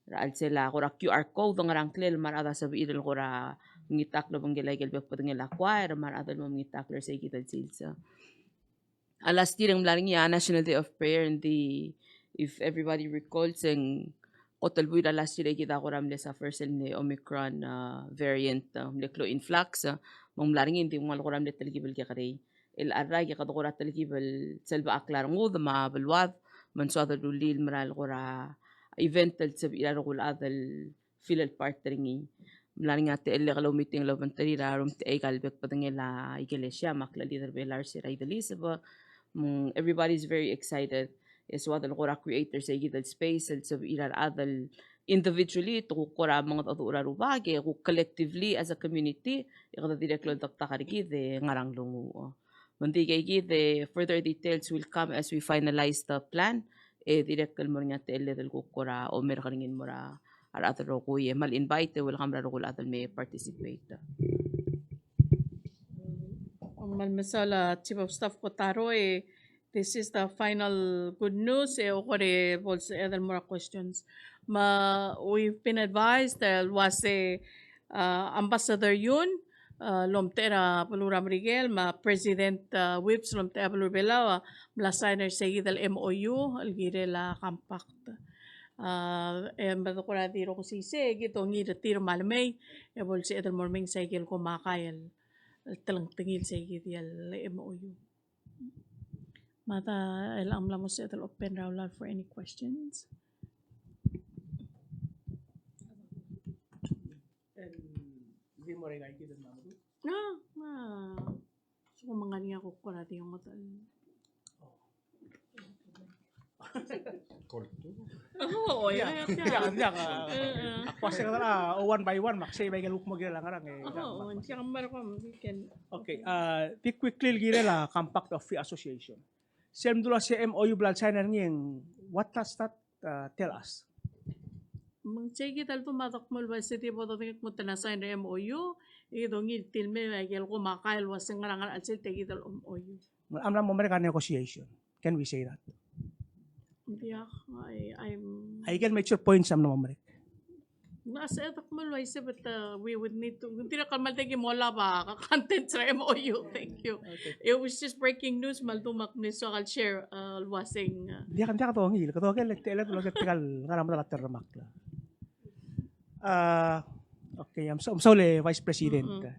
er a chelsel a kora Q R code, ng ngera ngklel me a rechad a sebechir el kora mengitakl el obengkel aike el bek el bedengel a choir me a rechad el mo mengitakl er sei kid el sils. A last year e ng mla er ngii a National Day of Prayer, ng di If everybody recalls, e ng kot el buil er a last year e kid a kora mle suffer sel mle Omicron, uh, variant, uh, mle klou influx, uh, me ng mla er ngii e ng di ng ua le kora mle telkib el kekerei. El a rak e kede kora telkib el sel bechakl a rengud me a beluad, me ng soad el rullii el mera el kora event el sebechir a rokui el chad el feel el part er ngii. Ng mla er ngii a techellek el oumeeting el obengterir a rumtechei aika el bek el bedengel a ikelesia me a klechid er Belau er se er a Ideliseb. Mm, everybody is very excited. E soad el kora create er se kid el space el sebechir a rechad el individually, te kuk kora mengedecheduch er a rubak, e kuk collectively as a community, e kede dirrek el oldakl er kid e ngar er a nglunguuch. Me ng di ikei kid e further details will come as we finalize the plan. E dirrek el mo er ngii a techelled el kuk kora omerk er ngii el mo er a rechad el rokui, e kmal invite e welcome er a rokui el chad el me participate. Kmal mesaul a Chief of Staff Kotaro, e this is the final good news, e okor e bo lsebeched el mo er a questions. Me we've been advised el uase, uh, Ambassador Yun, uh, el omtechei er a beluu er a Merikel, me a President, uh, Whipps el omtechei er a beluu er a Belau, a mla sign er se kid el M O U el kirel a compact. Uh, e me de kora di rokui sei, e kid a ongil er tir me a lemei, e bo lsebeched el mo er mei se kid el komakai el, el telengtengil se kid el M O U. Mada el mla mo sebeched el open er a llach for any questions. Ah, ah. So, me ng ngar er ngii a kuk kora di ongetecha el. Oh, ya, ya, ya. Ak uase kede, ah, one by one, me ak sei bai ikel kuk mo kirel a ngerang e. Oh, ya, me ak uase. Okay, ah, di quickly el kirel a Compact of Free Association. Sel mdu el uase M O U bla el sign er ngii e ng, what does that, uh, tell us? Me ng sei kid a ldu me a dekmo el uase di bo dodengei el kmo te mla sign er a M O U, e kid a ongil tir el mei me a ikel komakai el uase ngera ngera el sel tia kid el M O U. Ng mla mo merek a negotiation. Can we say that? Diak, I, I'm... Aikel major points a mla mo merek. Ng uase dekmo el uaisei, but, uh, we would need to, ng dirrek el kmal di ki mo olab a contents er a M O U. Thank you. Okay. It was just breaking news, me a ldu me ak mle soak el share, uh, el uaseng, uh, diak, diak dongil, kede oker el, el, el, el, el, ngar er a medal a terremakl. Ah, okay, I'm so, I'm sorry, Vice President. Mm-mm.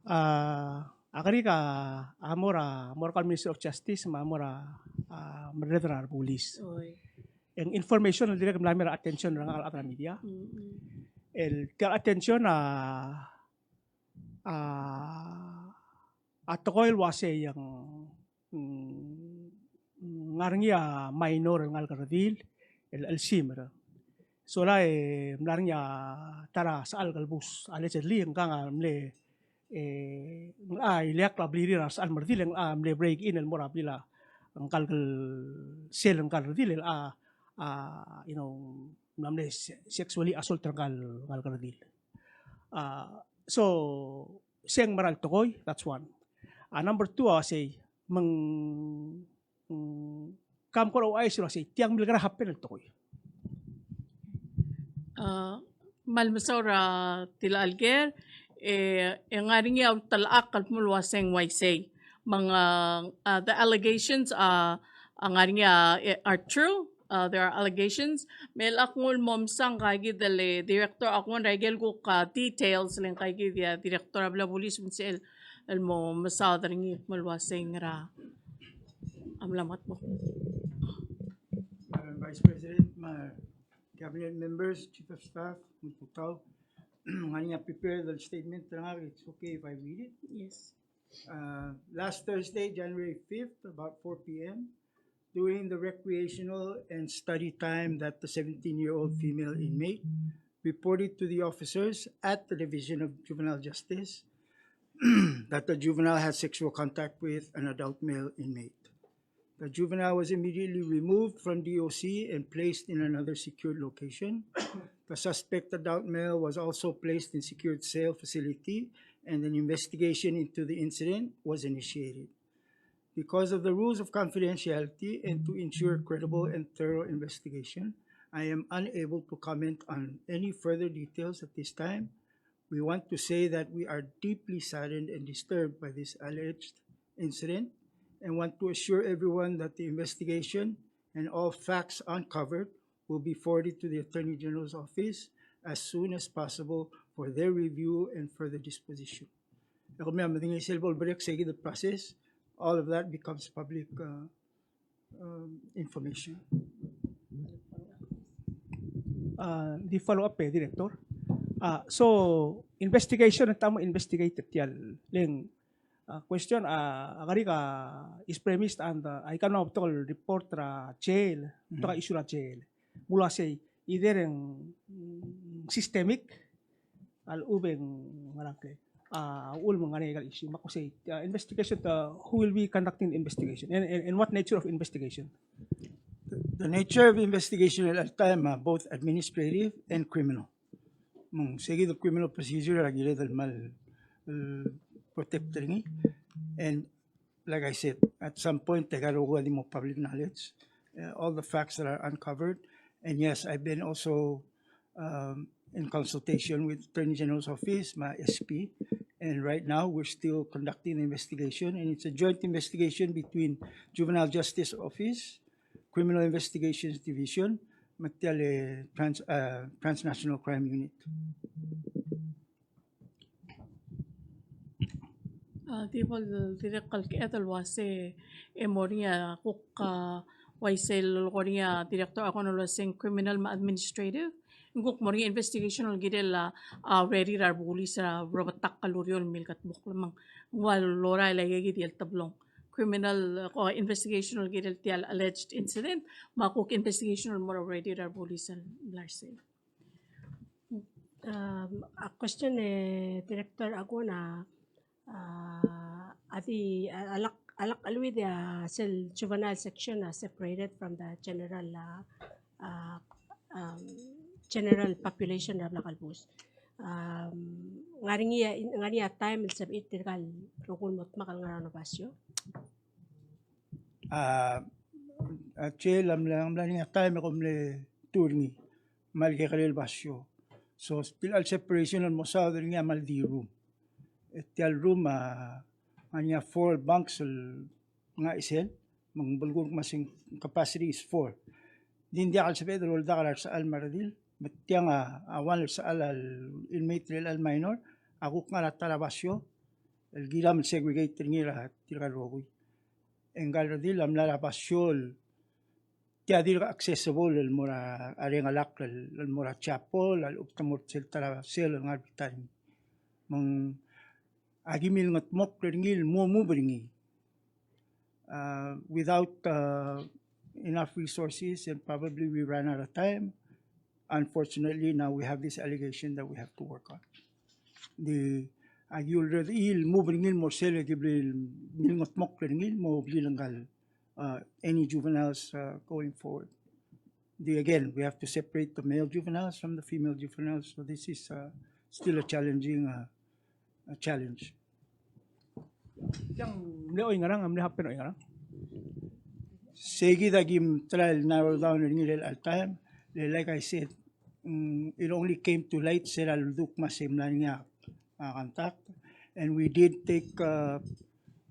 Ah, a kerik a, a mo er a, mo er kau el Minister of Justice, me a mo er a, a, merreder er a rebulis. Oi. E ng information el dirrek el mla mei er a attention er ngak el chad er a media. Mm-mm. El tia el attention a, a, a tekoi el uasei ng, mm, ngar er ngii a minor el ngalek el redil el, el chelsel er a. Sola e mla er ngii a ta er a sechal el kelebus, allegedly, ngkang a mle e, ng locha ileakl a blirir a resechal me a redil, e ng locha mle break in el mo er a blil a ngka el sel ngka el redil, el a, a, you know, mla mle se-, sexually assault er ngka el, ngka el redil. A, so, se ng mera el tekoi, that's one. A, number two, a, sei, me ng Mm, kam kora ouchais el uasei, tiang milkera happen el tekoi. A, kmal mesaul er a tilechal ker, e, e ng ngar er ngii a ultelechakl el kmo el uaseng uaisei. Me ng, a, a, the allegations, a, a ngar er ngii a, e, are true. A, there are allegations. Me ak nguu el mo mesa ngka kid el, e, director, ak nguu er a ikel kuk, a, details le ngka kid a director er a blil a bulis me ng sel el mo mesaod er ngii el kmo el uaseng er a. A mla mad mo. Madam Vice President, me a cabinet members, chief of staff, me tutau, ng ngar er ngii a prepared el statement er ngak, it's okay if I read it? Yes. Uh, last Thursday, January fifth, about four p.m., during the recreational and study time that the seventeen-year-old female inmate reported to the officers at the Division of Juvenile Justice that the juvenile had sexual contact with an adult male inmate. The juvenile was immediately removed from D O C and placed in another secured location. The suspect adult male was also placed in secured cell facility, and an investigation into the incident was initiated. Because of the rules of confidentiality and to ensure credible and thorough investigation, I am unable to comment on any further details at this time. We want to say that we are deeply saddened and disturbed by this alleged incident and want to assure everyone that the investigation and all facts uncovered will be forwarded to the Attorney General's office as soon as possible for their review and further disposition. E kemiu a medengei sel bo lemerek se kid el process, all of that becomes public, uh, um, information. Uh, di follow up, eh, Director. Uh, so, investigation, e ng mo investigate er tia el, le ng, uh, question, uh, a kerik a is premised on the, aika el mla betok el report er a jail, betok a issue er a jail. Me ng uaisei, either e ng, mm, systemic, a lechub e ng ngerang, a uchul me ng ngar er ngii a issue, me ak uaisei, uh, investigation, uh, who will be conducting the investigation, and, and, and what nature of investigation? The, the nature of investigation at that time are both administrative and criminal. Me ng se kid el criminal procedure a kired el kmal, uh, protect er ngii. And like I said, at some point, they got to go the more public knowledge, uh, all the facts that are uncovered. And yes, I've been also, um, in consultation with Attorney General's office, me a S P, and right now we're still conducting the investigation, and it's a joint investigation between Juvenile Justice Office, Criminal Investigations Division, me tia el, eh, trans-, uh, Transnational Crime Unit. A, di bo el dirrek el ked el uase e mo er ngii a kuk, a, uaisei el ko er ngii a Director Aguon el uase ng criminal me a administrative. Ng kuk mo er ngii a investigation el kirel a, a, urerir a rebulis er a rebetak el ureor el milkedmokl me ng ua lorael a ikakid el teblong. Criminal, a, investigation el kirel tia el alleged incident, me a kuk investigation el mo er a urerir a rebulis el mla er sei. Um, a question, eh, Director Aguon, a, a, a di, a, a lak, a lak cheleuid a sel juvenile section a separated from the general, a, a, um, general population er a blak el bus. Um, ngar er ngii a, ngar er ngii a time el sebechir tirka el rokui el mo dmak el ngar er a basio? A, a, sel a mla, mla er ngii a time e kom mle turn er ngii me a le kekerei el basio. So, tia el separation el mo saod er ngii a kmal di room. E tia el room a, a ngar er ngii a four bunks el ngar er a cell, me ng belkul me a seng capacity is four. Di ng diak el sebeched el oldak er a resechal me a redil, me tiang a, a one el sechal el inmate er a minor, a kuk ngar er a ta er a basio, el kiram el segregate er ngii er tirka el rokui. E ngka el redil a mla er a basio el tia dirk accessible el mo er a rengelakl el, el mo er a chapel, a lechub e te mo er sel ta er a sel el ngar er a bita er ngii. Me ng aki milengetmokl er ngii el mo move er ngii. Uh, without, uh, enough resources, and probably we ran out of time, unfortunately, now we have this allegation that we have to work on. Di, aki ulreredii el move er ngii el mo er sel e ki bla milengetmokl er ngii el mo blil ngka el, uh, any juveniles, uh, going forward. The, again, we have to separate the male juveniles from the female juveniles. So this is, uh, still a challenging, uh, a challenge. Tiang mle oingerang, mle happen oingerang? Sei kid a ki try el narrow down er ngii er chelecha el taem. Le, like I said, mm, it only came to light se er a ledu me a se mla er ngii a, uh, contact. And we did take, uh,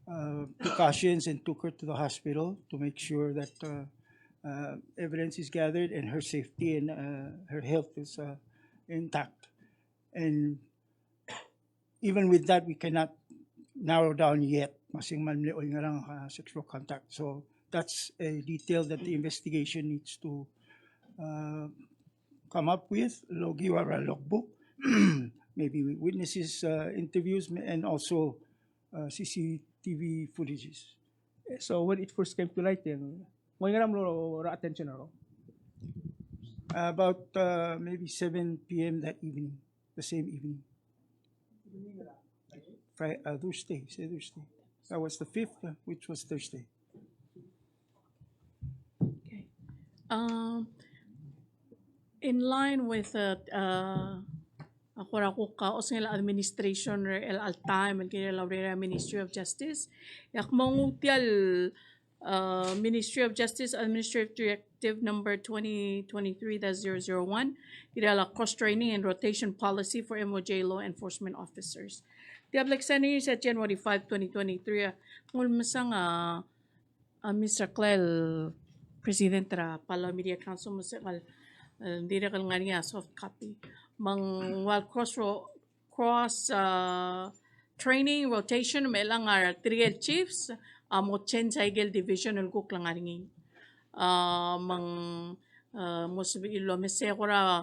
uh, precautions and took her to the hospital to make sure that, uh, uh, evidence is gathered and her safety and, uh, her health is, uh, intact. And even with that, we cannot narrow down yet. Me a se ng kmal mle oingerang, uh, sexual contact. So that's a detail that the investigation needs to, uh, come up with, el okiu er a logbook, maybe witnesses, uh, interviews, and also, uh, C C T V footages. So when it first came to light, e ng oingerang a mlo er a attention er kau? About, uh, maybe seven P M that evening, the same evening. Fri-, uh, Thursday, say Thursday. That was the fifth, uh, which was Thursday. Okay. Um, in line with, uh, uh, a kora kuk, uh, osengel a administration er chelecha el taem el kirel a urerir a Ministry of Justice. E ak mo nguu tia el, uh, Ministry of Justice Administrative Directive number twenty twenty-three dash zero zero one, kirel a cross training and rotation policy for M O J law enforcement officers. Tia a bla el send er ngii er se er a January five, twenty twenty-three, a, ng ulemesang a, a Mister Claire President er a Palau Media Council, me se el, el dirrek el ngar er ngii a soft copy. Me ng ua el cross ro-, cross, uh, training, rotation, me chelechang a tirke el chiefs a mo change a ikel division el kuk ngar er ngii. Uh, me ng, uh, mo sebechir el omes e kora,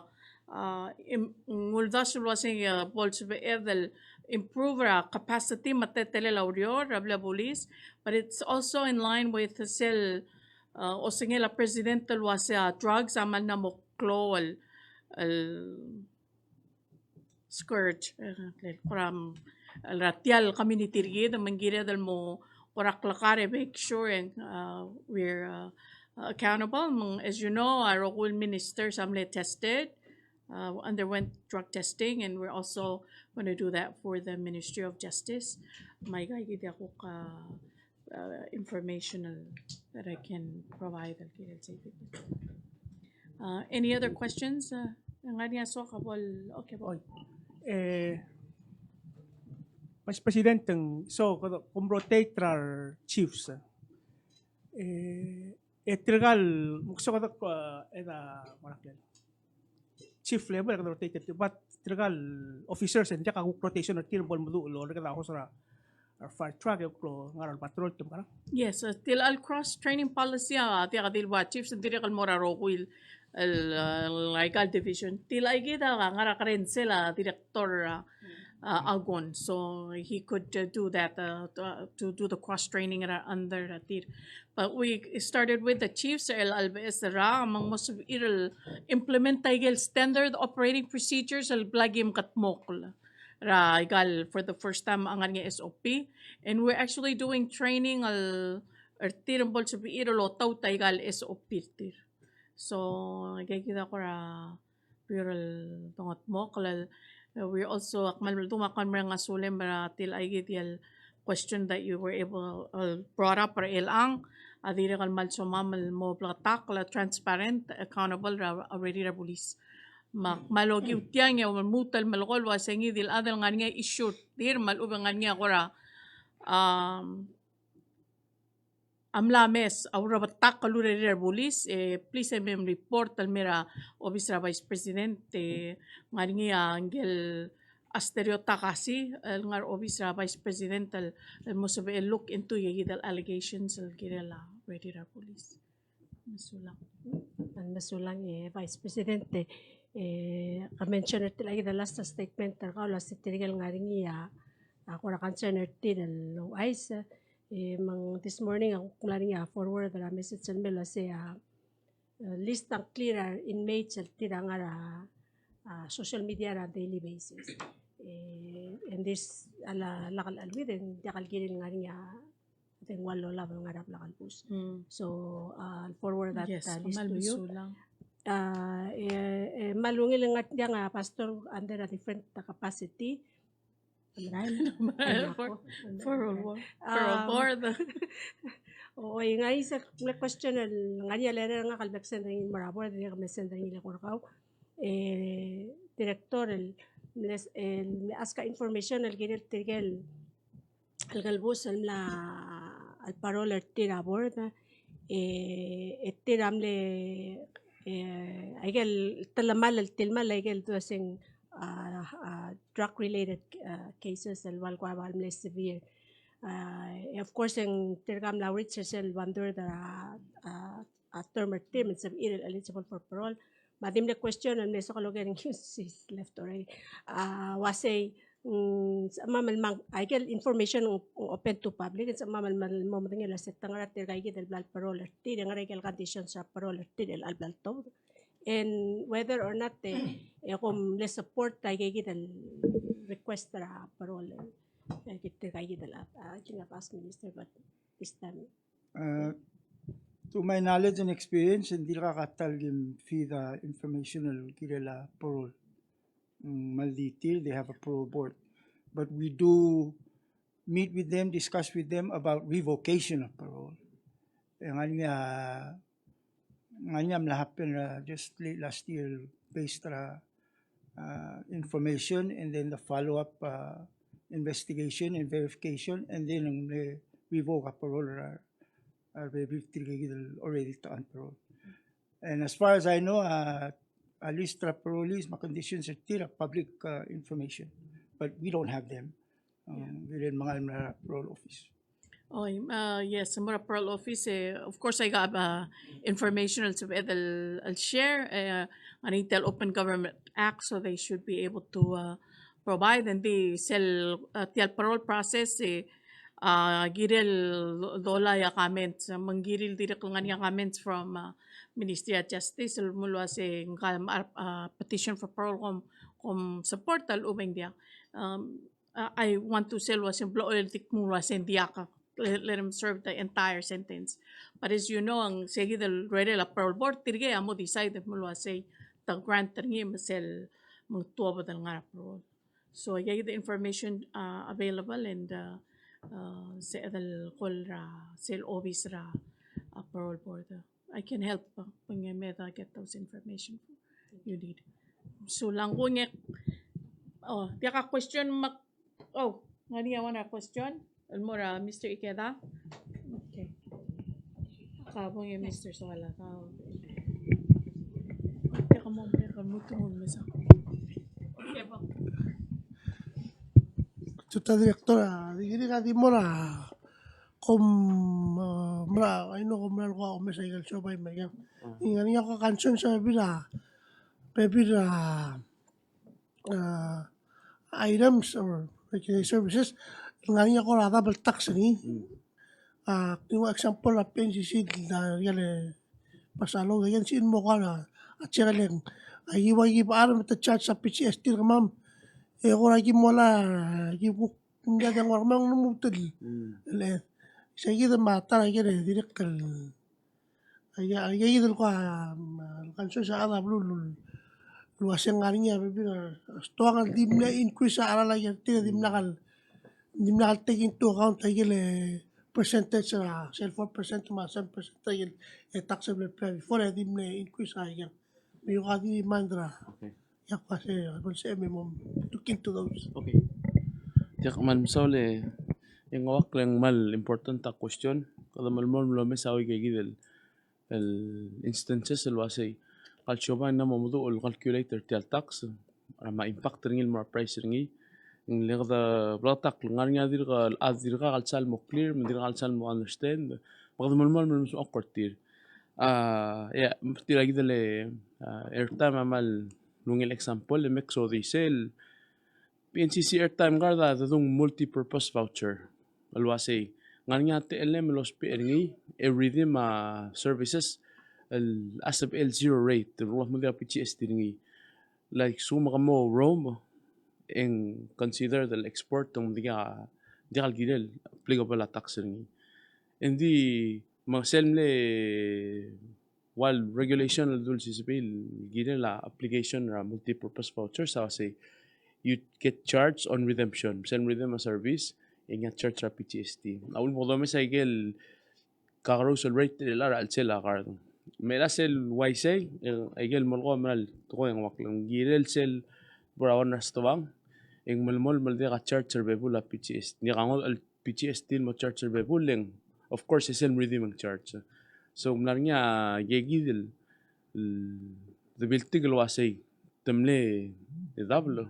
uh, im-, ng uldasu el uasei, uh, bo lsebeched el improve er a capacity me a teletelel a ureor er a blil a bulis, but it's also in line with sel, uh, osengel a president el uasei a drugs a mla mo klou el, el scourge, eh, el kora, mm, el er tia el community er kid, me ng kired el mo kora klekar e make sure, uh, we're, uh, accountable. Me ng, as you know, a rokui el ministers a mle tested, uh, underwent drug testing, and we're also gonna do that for the Ministry of Justice. Me aika kid a kuk, uh, uh, informational that I can provide el kirel sei. Uh, any other questions? Uh, ng ngar er ngii a soak a bo el, okay, bo. Oi. Eh, Vice President, ng, so, kede, kom rotate er a re chiefs. Eh, e tirka el, muk so kede, eh, e da, mo er a klel chief level, e kede rotate er tir, but tirka el officers e ng diak a kuk rotation er tir el bo lemeduch el orreked a horse er a, er a fire truck e kuk ngar er a patrol, te mekerang? Yes, uh, tia el cross training policy a diak di el ua chiefs, dirrek el mo er a rokui el, el, uh, aika el division. Tia aika a ngar er a kerensel a director, uh, uh, Agon. So he could, uh, do that, uh, to, uh, to do the cross training er a under, uh, tir. But we started with the chiefs, el, el beches er a, me ng mo sebechir el implement aike el standard operating procedures el bla ki mekedmokl er aika el, for the first time a ngar er ngii a S O P. And we're actually doing training el, er tir me bo lsebechir el otaut aika el S O P er tir. So, aika kid a kora bla el dongetmokl el, uh, we also, ak kmal, du me ak kmal mereng a sulem er tia el aika el question that you were able, uh, brought up er chelechang, a dirrek el kmal somam el mo bleketakl el transparent, accountable er a, er a bulis. Me ak kmal okiu tiang e lmuut el melekoi el uasei ngii di el chad el ngar er ngii a issue er tir me a lechub e ng ngar er ngii a kora, um, a mla mes a urebetakl el urerir a bulis, e, please e mem report el mei er a obis er a Vice President, e, ngar er ngii a ngike el Asterio Takasi, el ngar er a obis er a Vice President el, el mo sebechel look into aika kid el allegations el kirel a urerir a bulis. Mesulang. Mesulang, e, Vice President, e, e, ke mention er tia el aika kid el last statement er kau el uasei tirke el ngar er ngii a, a kora concern er tir el ouchais, e, me ng this morning a kuk mla er ngii a forward er a message el mei el uasei a, e, list a ngklir a inmates el tir a ngar er a, a, social media er a daily basis. E, and this a la, lak el cheleuid e ng diak el kirir el ngar er ngii a, I think, ua el lolab el ngar er a bla kelebus. Mm. So, uh, I'll forward that, yes, uh, list to you. Mesulang. Uh, e, e, me a ungil e ng ngar tiang a pastor under a different capacity. Merael. For, for a while. For a while. Um, o, e ng ngar er ngii se el question el ngar er ngii a letter er ngak el bla ksend er ngii el mo er a board, e dirrek el mle send er ngii el eko er kau. E, director el, el, el ask a information el kirel tirke el, el kelebus el mla, el parole er tir er a board, e, e tir a mle, e, aike el telemall el tilemall aike el doseng, a, a, drug related, a, cases el ua el kora bai mle severe. A, e of course, e ng tirka a mla reach er sel one third er a, a, a term er tir me ng sebechir el eligible for parole. Me a di mle question el mle soak el oker er ngii, she's left already. A, uasei, mm, sebechemam el mang, aike el information ng open to public, sebechemam el mo medengei el uasei te ngar er a tirka kid el bla el parole er tir, e ngar er a ikel conditions er a parole er tir el bla el tuobed. And whether or not, e, e kom mle support aike kid el request er a parole. E, kid tirka kid el, a, I think I've asked Minister, but this time Uh, to my knowledge and experience, ng dirkak a ta el kim feed a information el kirel a parole. Mm, me ng di tir, they have a parole board. But we do meet with them, discuss with them about revocation of parole. E ng ngar er ngii a, ng ngar er ngii a mla happen, uh, just late last year, based er a uh, information, and then the follow-up, uh, investigation and verification, and then ng mle revoke a parole er a, a rebebil tirke kid el already ta on parole. And as far as I know, uh, a list er a parolees me a conditions er tir a public, uh, information, but we don't have them. Um, we didn't mengal er a parole office. Oh, uh, yes, mo er a parole office, eh, of course, I got, uh, information el sebeched el, el share, eh, ngar er ngii tia el Open Government Act, so they should be able to, uh, provide, and di sel, uh, tia el parole process, eh, uh, kirel do-, dolai a comments, me ng kirel dirrek el ngar er ngii a comments from, uh, Ministry of Justice, el mo el uase ngka el, uh, petition for parole kom, kom support a lechub e ng diak. Um, uh, I want to say el uase ng blechoel di kmo el uase ng diak, let, let him serve the entire sentence. But as you know, ng se kid el rerel a parole board, tirke a mo decide el mo el uase te grant er ngii me sel me ng tuobed el ngar er a parole. So, yeah, the information, uh, available and, uh, uh, se el call er a, sel office er a, uh, parole board. I can help, uh, pang e me da get those information you need. So, lang ko ngek, oh, diak a question mak, oh, ngar er ngii a one a question? El mo er a Mister Ikeda. Okay. Ka bong e Mister Soala, ka. Te ka mo, te ka mo, te mo mesa. Okay, bong. Tuta director, a, di kid a di mo er a kom, a, mera, I know kom mera el ko omes a ikel siobai me ikel. Ng ngar er ngii a ko concern er a bebil a, bebil a, uh, items or regulated services, ngar er ngii a kora double tax er ngii. Mm. Uh, ng ua example a PNCC, a, ikel, e, pass a law, ikel, e ng mo kora, a, check el, a, ki ua ki bo er a me te charge a PGST er kemam. E kora ki mo la, ki bo, ng diak di ngua er kemam ng mo tel. Mm. Le, se kid me a ta er a ikel, e, dirrek el Aika, aika kid el kua, mm, el concern er a rechad er a beluu el, el uase ng ngar er ngii a bebil a stoang el di mle increase a cheral a ikel tir e dimlak el, dimlak el take into account a ikel, e, percentage er a sel four percent me a seven percent a ikel, e, tax el bla bla before e di mle increase a ikel. Me ng kuk di demand er a. Okay. Ia kuk se, a bo lsebechem e mo look into those. Okay. Tia kmal mesaul e, e ng ua kmal important a question. Kede melemolem el omes a ua ikakid el, el instances el uasei, kal siobai a mo meduch el calculate er tia el tax, me a impact er ngii el mo er a price er ngii. Ng le kede bleketakl, ng ngar er ngii a dirk, a dirkak el sal mo clear, me ng dirkak el sal mo understand, me kede melemolem el omes a oker tir. A, ia, tir a kid el, a, airtime a kmal ungil example, e mei e soak el sel PNCC airtime card a dedung multi-purpose voucher. El uasei, ng ngar er ngii a telem el ousbech er ngii, e redeem a services, el a sebechel zero rate, el ua mo diak a PGST er ngii. Like, se me ke mo roam, e ng considered el export, e ng diak, diak el kirel applicable a tax er ngii. Engdi, me sel mle ua el regulation el dulsiseb el kirel a application er a multi-purpose vouchers a uasei, you get charged on redemption. Sel redeem a service, e ng charge er a PGST. A uchul me kede omes a ikel kakerous el rate er a chelsel a card. Me a sel uaisei, e, ikel melekoi a mera el tekoi e ng ua kle ng kirel sel bo er a one er a stoang, e ng melemolem el diak a charge er a bebul a PGST. Ng diak a ngodech el PGST el mo charge er a bebul e ng, of course, e sel redeem e ng charge. So, ng mla er ngii a ikakid el, el, debiltik el uasei, te mle, e double,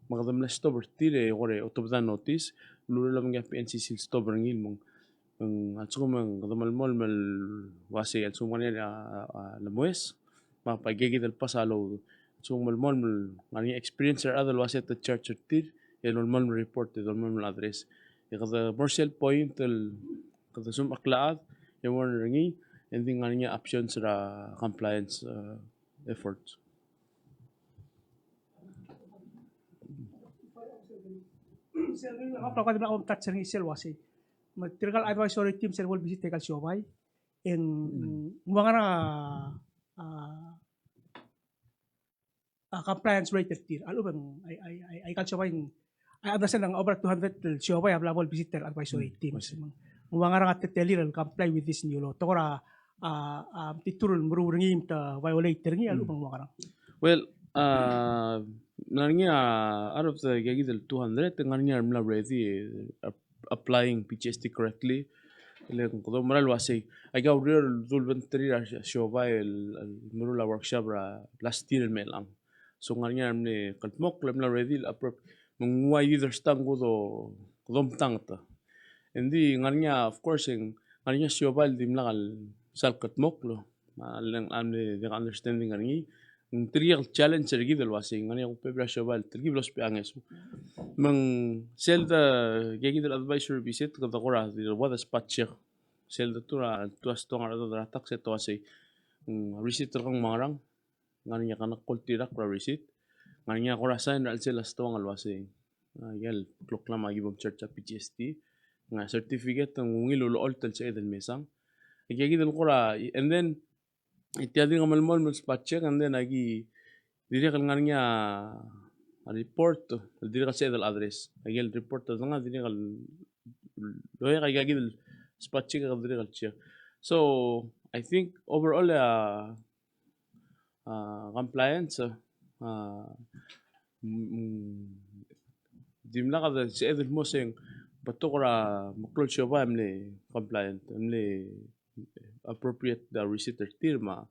me kede mle stop er tir e kora otobed a notice, el urerel a obengkid a PNCC el stop er ngii el mong. Ng a lsekum e ng kede melemolem el uasei a lsekum ng ngar er ngii a, a, a lemues, me a ikakid el pass a law. A lsekum ng melemolem el ngar er ngii a experience er a rechad el uasei te charge er tir, e melemolem el report, e melemolem el address. E kede mo er sel point el kede smecher el chad, e mo er ngii, e ng di ngar er ngii a options er a compliance, uh, efforts. Sel, a, kede mla omtouch er ngii sel uasei, me tirka el advisory team sel bo el visit er a ikal siobai, e ng, mm, ng ua ngerang a, a, a compliance rate er tir. A lechub e ng, a, a, a, a ikal siobai, I understand ng over two hundred el siobai a bla bo el visit er a advisory team. Mm, I see. Me ng ua ngerang a teletelir el comply with this new law. Te kora, a, a, mtitur el meruul er ngii me te violate er ngii, a lechub e ng ua ngerang. Well, a, ng ngar er ngii a, out of the ikakid el two hundred, ng ngar er ngii a mla ready, a, applying PGST correctly. Le ng kede oumera el uasei, aika uriul el dul bengterir a siobai el, el meruul a workshop er a last year el me er chelechang. So ng ngar er ngii a mle kldmokl el mla ready el appro-, me ng ua di derstang kede, kede omtanget. Engdi ng ngar er ngii a, of course, ng ngar er ngii a siobai el dimlak el sal kldmokl, me a le ng, a mle diak understanding er ngii. Ng tirke el challenge er kid el uasei, ng ngar er ngii a kuk bebil er a siobai el telkib el ousbech a ngeso. Me ng sel de, tia kid el advisory visit, kede kora di ua de spot check. Sel de tuu er a, tuu a stoang er a rechad er a tax e te uasei, mm, receipt er kau me a ngerang, ng ngar er ngii a kede kuk oltirakl er a receipt. Ng ngar er ngii a kora sign er a chelsel a stoang el uasei, a, ikel kloklam a ki bo mcharge a PGST. Ng ngar er ngii a certificate ng ungil ulecholt el sebeched el mesang. Aika kid el kora, and then, e tia dirk melemolem el spot check, and then aki dirrek el ngar er ngii a report el dirrek el sebeched el address. Aike el report el dengar dirrek el loia aika kid el spot check e dirrek el check. So I think overall, a, a, compliance, a, mm, dimlak a sebeched el mo se ng betok er a meklou el siobai a mle compliant, a mle appropriate a receipt er tir me a,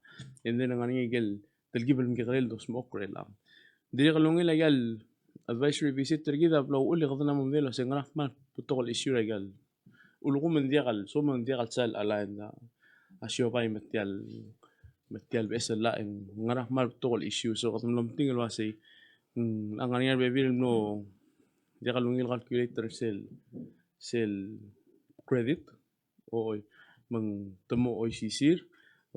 and then ng ngar er ngii aike el telkib el mekekerei el dosmechokl er chelechang. Dirrek el ungil aike el advisory visit er kid a bla uchul e kede mla mo medengei el uasei ngera kmal betok el issue er aike el ulekum e ng diak el, soam e ng diak el sal align a, a siobai me tia el, me tia el beches el llach e ng ngera kmal betok el issue. So kede mlo meeting el uasei, mm, a ngar er ngii a rebebil el mlo, diak el ungil calculator sel, sel credit. Oi, me ng te mo oisisir.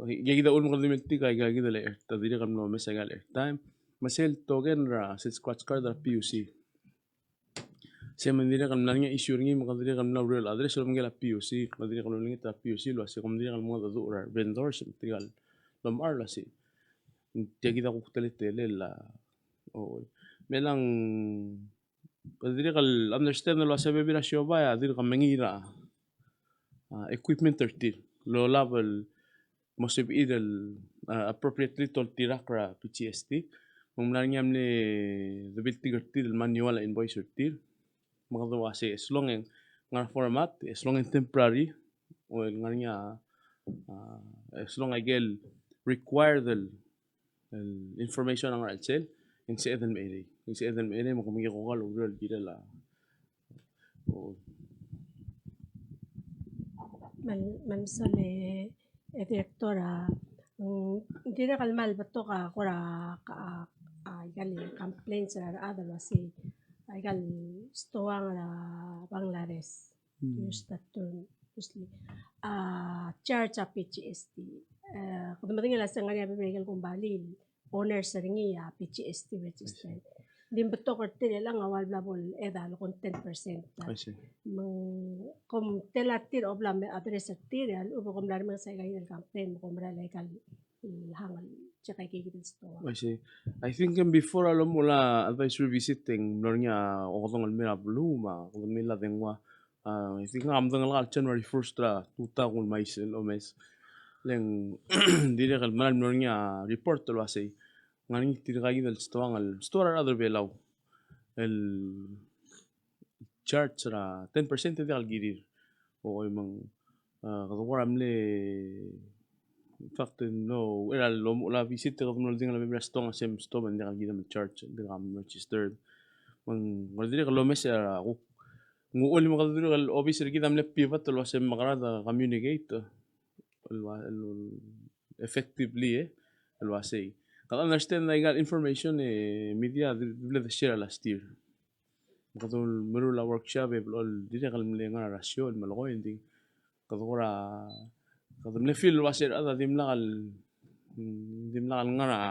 Aika kid a uchul me kede di meltik aika kid el air, te dirrek el mlo omes aika el airtime. Me sel token er a, sel scratch card er a PUC. Se me ng dirrek el mla er ngii a issue er ngii me kede dirrek el mla uriul el address el obengkel a PUC, me kede dirrek el olengit er a PUC el uasei kom dirrek el mengedecheduch er a vendors me tirka el omechar el uasei. Tia kid a kuk teletelel a, oi. Me ng Kede dirrek el understand el uasei a bebil er a siobai a dirk mengiil er a, a, equipment er tir el olab el mo sebechir el, a, appropriately toltirakl er a PGST. Me ng mla er ngii a mle debiltik er tir el manual a invoice er tir. Me kede uasei as long e ng ngar er a format, as long e ng temporary, o el ngar er ngii a, a, as long aike el required el el information a ngar er a chelsel, e ng sebeched el mecherei. E ng sebeched el mecherei me kom kuk a loureor el kirel a. O. Me ng, me ng sel, e, director a, mm, dirrek el kmal betok a kora, a, a, aika el complaints er a rechad el uasei, aika el stoang er a Bangladesh. Mm. Use that term loosely. A, charge a PGST. E, kede medengei el uasei ng ngar er ngii a bebil er aike el kombalii el owners er ngii a PGST registered. Ng di betok er tir el chelechang a ua el bla bo el add a lekong ten percent. I see. Me ng kom tela er tir a bla me address er tir, a lechub e kom mla remenges aika el complaint, me kom mera el aika el hang el check aike kid el stoang. I see. I think, em, before a lomuchel a advisory visit e ng mlo er ngii a okedong el mei er a beluu me kede mla dengua. A, I think a mdengelak el January first er a tutau el mais el omes. Le ng dirrek el mera el mlo er ngii a report el uasei ng ngar er ngii tirka kid el stoang el stoang er a rechad er a Belau el charge er a ten percent e diak el kirir. Oi, me ng, a, kede kora mle, in fact, no, er a lomuchel a visit e kede mlo oldingel a bebil er a stoang a same stoang me ng diak el kirem el charge, ng diak el registered. Me ng kede dirrek el omes er a kuk. Ng uchul me kede dirrek el obis er kid a mle pivot el uasei me kede communicate el ua-, el effectively, e, el uasei. Kede understand aika el information e media di, di mle de share last year. Me kede meruul a workshop e blechoel dirrek el mle ngar er a ratio el melekoi, engdi kede kora, kede mle feel el uasei a rechad a dimlak el, mm, dimlak el ngar er a,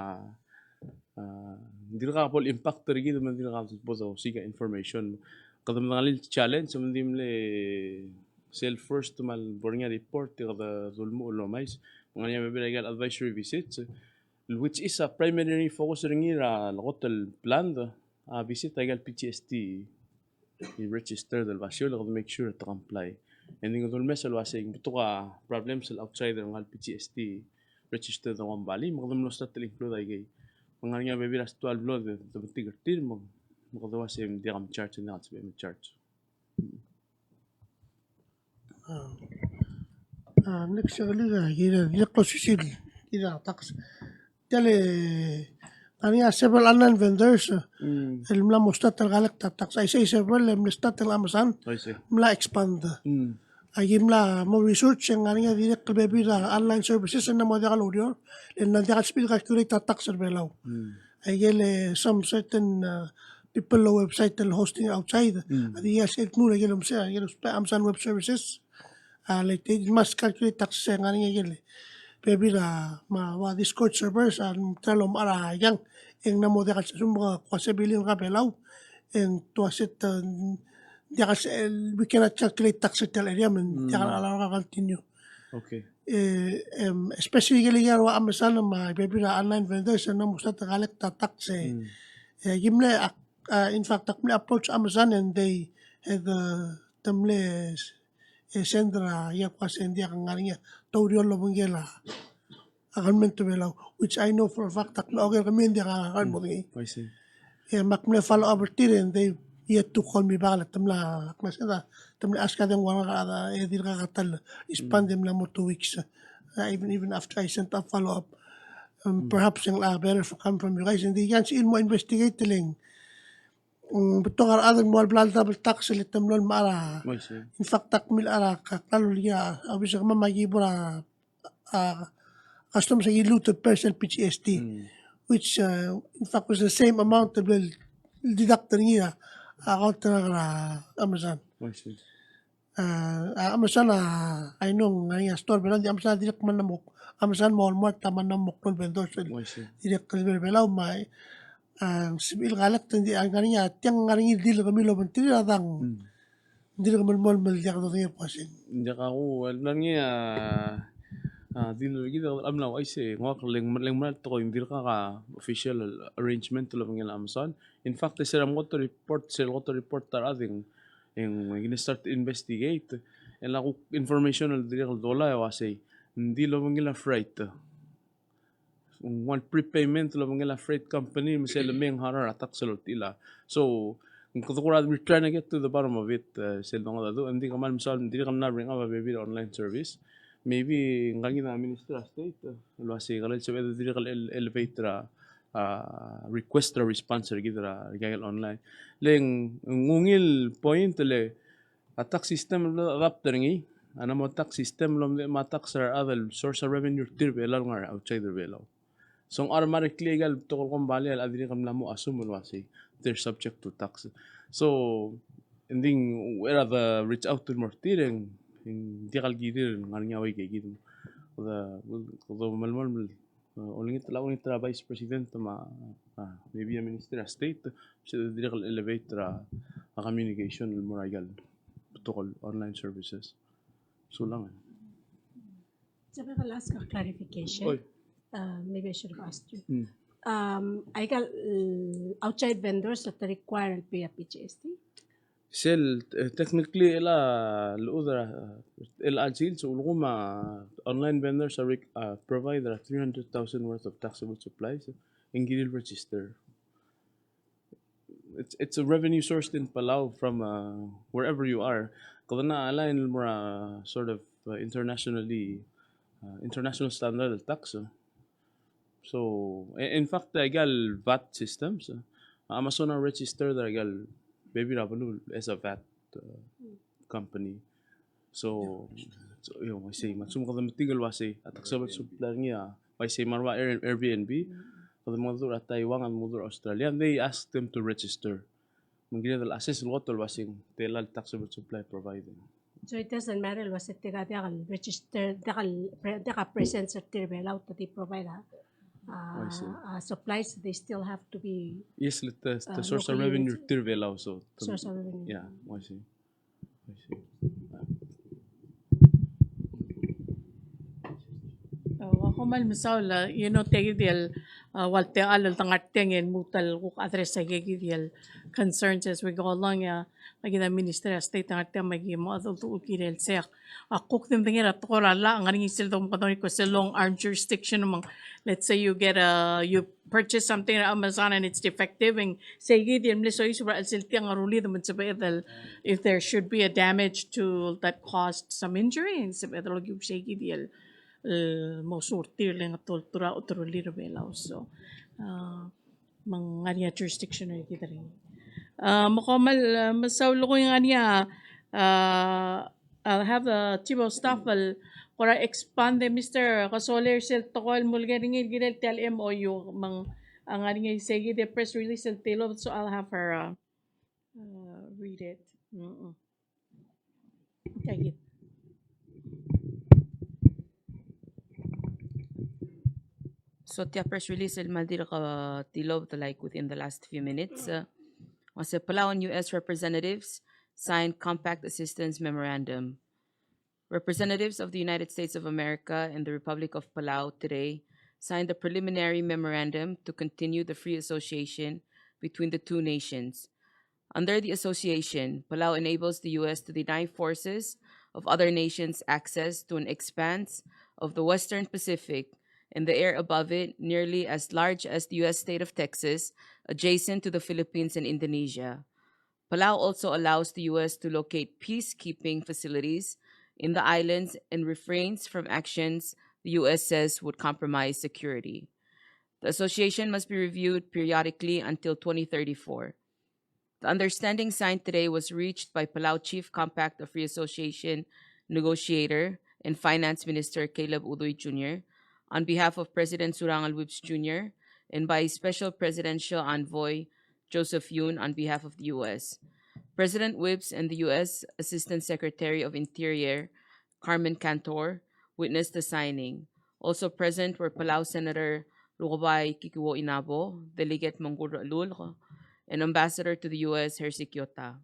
a, dirkak bo el impact er kid me dirkak bo dosiik a information. Kede medengelii el challenge me ng di mle sel first me a lebo er ngii a report e kede ulemuchel el omais. Me ng ngar er ngii a bebil er aika el advisory visits, which is a primary focus er ngii er a lekot el planned a visit aika el PGST el registered el basio el kede make sure te comply. E ng di kede ulemes el uasei ng betok a problems el outside er ngka el PGST registered el kombalii, me kede mlo start el include aikei. Me ng ngar er ngii a bebil er a stoang el blo de, de betik er tir, me, me kede uasei ng diak a charge, ng diak a sebechem el charge. A, A, next, a, dirrek el klou a sils, dirrek a tax. Tia el, a, ngar er ngii a several online vendors, a, el mla mo start el collect a tax. A isei a several el mle start el Amazon, mla expand. A ki mla mo research e ng ngar er ngii a dirrek el bebil er a online services el mla mo diak el oureor, el mla diak el sebechir el calculate a tax er Belau. Aike el, e, some certain, a, people el website el hosting outside. A di a sel tmuu er aike el, a, aike el Amazon Web Services. A, le te must calculate tax e ng ngar er ngii aike el bebil er a, me a ua Discord servers, a, te mla mo mechar a yang, e ng mla mo diak el sesum, ko ua se billion er a Belau, e ng ua se te, diak el se, we cannot calculate tax er tia el area, me ng diak el, a, continue. Okay. E, em, especially aike el ua Amazon me a bebil er a online vendors, e ng mla mo start el collect a tax, e. E, ki mle, a, a, in fact, ak mle approach Amazon and they, e, te, te mle, e, send er a, ia, ko ua se ng diak a ngar er ngii a, te oureor el obengkel a, a government er a Belau, which I know for a fact, ak mle oker kemiu e ng diak a ngar er a modengei. I see. E, me ak mle follow up er tir and they yet to call me back, le te mla, ak mla send a, te mle ask a di ng ua ngera, e dirkak a ta el respond e mla mo two weeks. Uh, even, even after I sent a follow up. Um, perhaps ng locha better come from you guys. Ng di kan sebechir el mo investigate e le ng, mm, betok a rechad el mo ua el bla el double tax el te mlo mechar a. I see. In fact, ak mle mechar a, ka klalo el ia, a obis er kemam a ki bo er a, a, customs a ki lluut el pay er sel P G S T, which, uh, in fact was the same amount el bla el deduct er ngii er a, a account er a Amazon. I see. A, a Amazon a, I know ng ngar er ngii a store, pero ng di Amazon a dirrek me ng mo, Amazon me a Walmart a mla mo klou el vendors el dirrek el Belau me a, a, sebechir el collect, ng di a ngar er ngii a tiang, ngar er ngii el deal er kemiu el obengterir a dang. Ng dirrek el melemolem el diak dodengei el kmo uasei. Ng diak a ku, el ngar er ngii a, a, deal er kid a mla uaisei, ng ua le ng, le ng mera el tekoi, ng dirkak a official arrangement el obengkel a Amazon. In fact, e se er a kot el report, se er a kot el report a rechad e ng, e ng, e ng start investigate. E a kuk information el dirrek el dolai a uasei, ng di el obengkel a freight. Ng ua el prepayment el obengkel a freight company, me sel me ng harau er a tax el oltirakl. So, ng kede kora, we're trying to get to the bottom of it, e, sel dongedecheduch, e ng di kmal mesaul, ng dirrek el mla bring up a bebil er a online service. Maybe, ng kid a Minister er a State, e, el uasei, kede sebeched el dirrek el ele-, elevate er a, a, request er a response er kid er a, er a online. Le ng, ng ungil point le a tax system el adapt er ngii, a mla mo tax system el omdechem a tax er a rechad el source er a revenue er tir er a Belau el ngar er a outside er a Belau. So ng automatically aika el betok el kombalii a dirrek el mla mo assume el uasei they're subject to tax. So, ng di ng, er a de reach out el mo er tir e ng, e ng diak el kirir el ngar er ngii a uaika kid. Kede, kede melemolem el, e, olengit, el olengit er a Vice President me a, a, maybe a Minister er a State, se dirrek el elevate er a, a communication el mo er aika el betok el online services. Sulang. Sebechek el ask a clarification. Oi. Uh, maybe I should have asked you. Mm. Um, aika el, uh, outside vendors a te require el pay a P G S T? Sel, e, technically, el a, el udra, e, el a sils, ulekum a online vendors a re-, a provide er a three hundred thousand worth of taxable supplies, e ng kirir el register. It's, it's a revenue source in Palau from, uh, wherever you are. Kede mla align el mo er a sort of, uh, internationally, uh, international standard el tax, e. So, i-, in fact, aika el vat systems, e, a Amazon a registered er aika el bebil er a beluu as a vat, uh, company. So, so, you know, uaisei, me a lsekum kede metik el uasei, a taxable supplier er ngii a, uaisei me a rua Air-, Airbnb, kede mengedecheduch er a Taiwan, kede mengedecheduch er a Australia, and they ask them to register. Me ng kired el assess el kot el uasei, tela el taxable supply provided. So it doesn't matter el uasei te ka diak el register, diak el pre-, diak a presence er tir er a Belau, te di provide a, a, a supplies, they still have to be, yes, le te, te, uh, source of revenue er tir er a Belau, so, source of revenue. Yeah, uaisei. I see. Uh, well, Kom kmal mesaul, you know, tia kid el, uh, ua el techall el dengar tiang e lmuut el kuk address a ike kid el concerns as we go along, e a kid a Minister er a State a ngar tiang me aki mo ultuil el sei a kuk di medengei er a tekoi er a llach, ngar er ngii sel domekedong er a iko sel long arm jurisdiction me ng, let's say you get a, you purchase something at Amazon and it's defective, e ng sei kid el mle soiseb er a chelsel tiang a rullii me ng sebeched el, if there should be a damage to that caused some injury, e ng sebeched el okiu sei kid el, eh, mo sure tir el ngetol tura oterulir Belau. So, uh, me ng ngar er ngii a jurisdiction er kid er ngii. Uh, me kom kmal, uh, mesaul el kuk ngar er ngii a, uh, I'll have the chief of staff el kora expand e Mister Kesoler sel tekoi el muleker er ngii el kirel tia el M O U, me ng, uh, ngar er ngii sei kid a press release el tilobed, so I'll have her, uh, uh, read it. Mm-mm. Tia kid. So tia press release el kmal dirk, uh, tilobed, like, within the last few minutes. Uh, was a Palau and U S representatives signed Compact Assistance Memorandum. Representatives of the United States of America and the Republic of Palau today signed a preliminary memorandum to continue the free association between the two nations. Under the association, Palau enables the U S to deny forces of other nations access to an expanse of the Western Pacific and the air above it nearly as large as the U S state of Texas, adjacent to the Philippines and Indonesia. Palau also allows the U S to locate peacekeeping facilities in the islands and refrains from actions the U S says would compromise security. The association must be reviewed periodically until twenty thirty-four. The understanding signed today was reached by Palau Chief Compact of Free Association negotiator and Finance Minister Caleb Udui Junior on behalf of President Surangel Whipps Junior and by Special Presidential Envoy Joseph Yun on behalf of the U S. President Whipps and the U S Assistant Secretary of Interior Carmen Cantor witnessed the signing. Also present were Palau Senator Rukebai Kikuo Inabo, Delegate Mengkur Lulk, and Ambassador to the U S Hersey Kyota.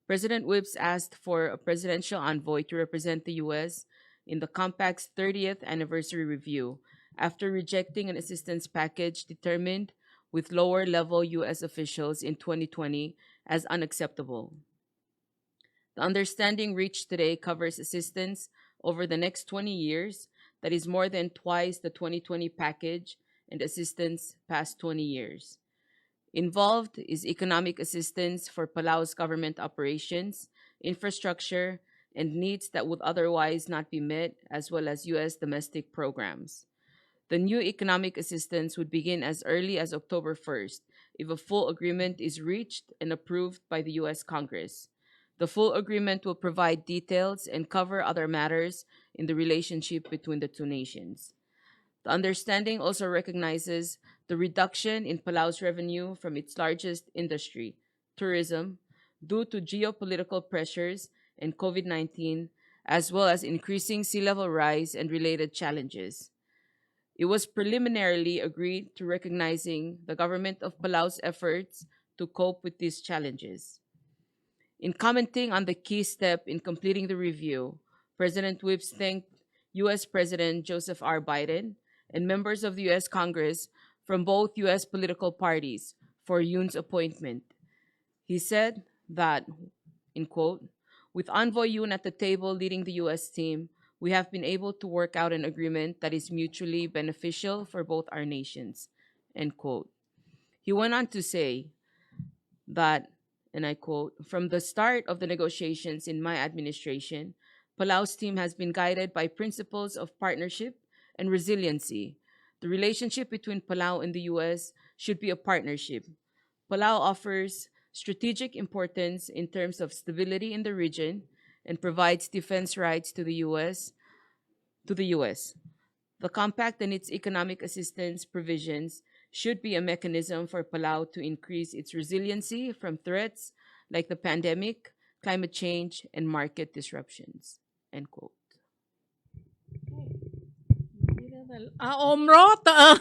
President Whipps asked for a presidential envoy to represent the U S in the Compact's thirtieth anniversary review after rejecting an assistance package determined with lower-level U S officials in twenty twenty as unacceptable. The understanding reached today covers assistance over the next twenty years that is more than twice the twenty twenty package and assistance past twenty years. Involved is economic assistance for Palau's government operations, infrastructure, and needs that would otherwise not be met, as well as U S domestic programs. The new economic assistance would begin as early as October first if a full agreement is reached and approved by the U S Congress. The full agreement will provide details and cover other matters in the relationship between the two nations. The understanding also recognizes the reduction in Palau's revenue from its largest industry, tourism, due to geopolitical pressures and COVID nineteen, as well as increasing sea level rise and related challenges. It was preliminarily agreed to recognizing the government of Palau's efforts to cope with these challenges. In commenting on the key step in completing the review, President Whipps thanked U S President Joseph R. Biden and members of the U S Congress from both U S political parties for Yun's appointment. He said that, in quote, "With Envoy Yun at the table leading the U S team, we have been able to work out an agreement that is mutually beneficial for both our nations," end quote. He went on to say that, and I quote, "From the start of the negotiations in my administration, Palau's team has been guided by principles of partnership and resiliency. The relationship between Palau and the U S should be a partnership. Palau offers strategic importance in terms of stability in the region and provides defense rights to the U S, to the U S. The compact and its economic assistance provisions should be a mechanism for Palau to increase its resiliency from threats like the pandemic, climate change, and market disruptions." End quote. A omrot, a.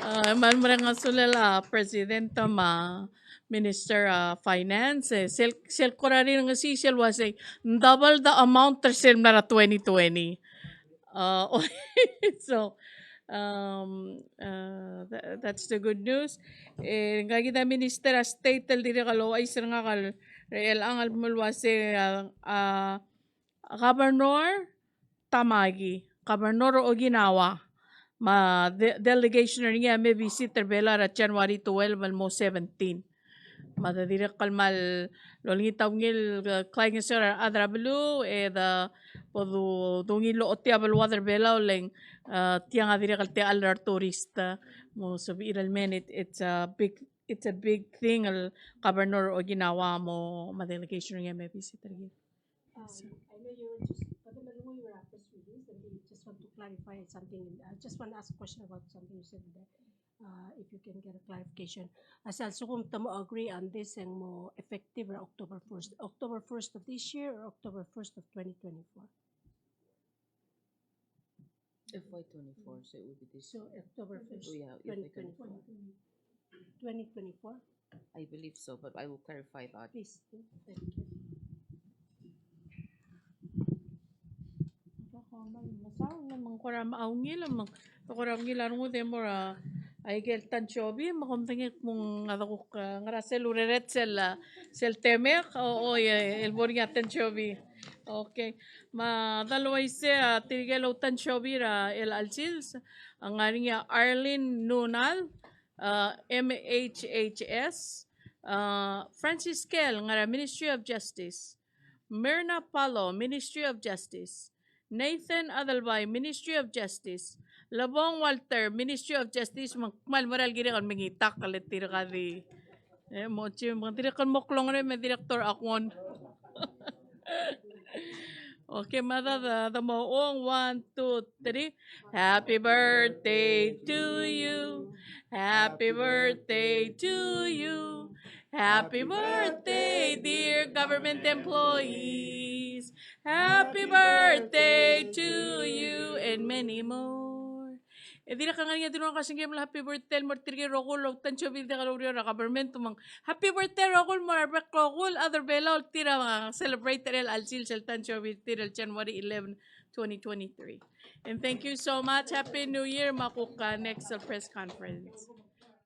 A, me a mereng a sulel a President me a Minister, a, Finance, e, sel, sel kora rirengesii sel uasei, double the amount er sel mla er a twenty twenty. Uh, so, um, uh, tha- that's the good news. E ngka kid a Minister er a State el dirrek el ouchais er ngak el, er chelechang el mle uase, uh, uh, Governor Tamaki, Governor Okinawa, me a de- delegation er ngii a me visit er Belau er a January twelve el mo seventeen. Me de dirrek el kmal olengit a ungil, uh, klaingeseu er a rechad er a beluu, e de bo du- dungil el ochotii a beluad er Belau le ng, uh, tiang a dirrek el techall er a retourist, uh, mo sebechir el mei. It- it's a big, it's a big thing el Governor Okinawa mo me a delegation er ngii a me visit er ngii. Um, I know you were just, but then you were a press release, and we just want to clarify something. I just want to ask a question about something you said there. Uh, if you can get a clarification. A sel lsekum te mo agree on this e ng mo effective er a October first. October first of this year or October first of twenty twenty-four? F Y twenty-four, so it would be this So year. October first, Oh, yeah, if I can twenty twenty-four. Twenty twenty-four? I believe so, but I will clarify that. Please do. Thank you. Mesaul, me ng kora me a ungil, me ng kora ungil a rengud e mo er a, aike el tanchobi, me kom medengei kmo ng a dekuk, uh, ngera sel urerets el, uh, sel temek, o, o, e, el bo er ngii a tanchobi. Okay. Me a dal uaisei, uh, tirke el outanchobi er a chelecha el sils, a ngar er ngii a Arlene Nunal, uh, M H H S, uh, Francis Kel, ngar er a Ministry of Justice, Myrna Palo, Ministry of Justice, Nathan Adelbai, Ministry of Justice, Lebong Walter, Ministry of Justice, me ng kmal mera el kirek el mengitakl el tirka di. E, mo chi, me ng dirrek el mo klou er ngii me Director Aguon. Okay, me a da, da, da mo ong, one, two, three. Happy birthday to you. Happy birthday to you. Happy birthday, dear government employees. Happy birthday to you and many more. E dirrek el ngar er ngii a di ua kasengei el happy birthday el mo er tirke el rokui el outanchobi el diak loureor er a government, me ng happy birthday el rokui el mo er a rebek el rokui el chad er Belau el tir a celebrate er chelecha el sils el tanchobi el tir el January eleven, twenty twenty-three. And thank you so much. Happy New Year, me a kuk, uh, next, uh, press conference.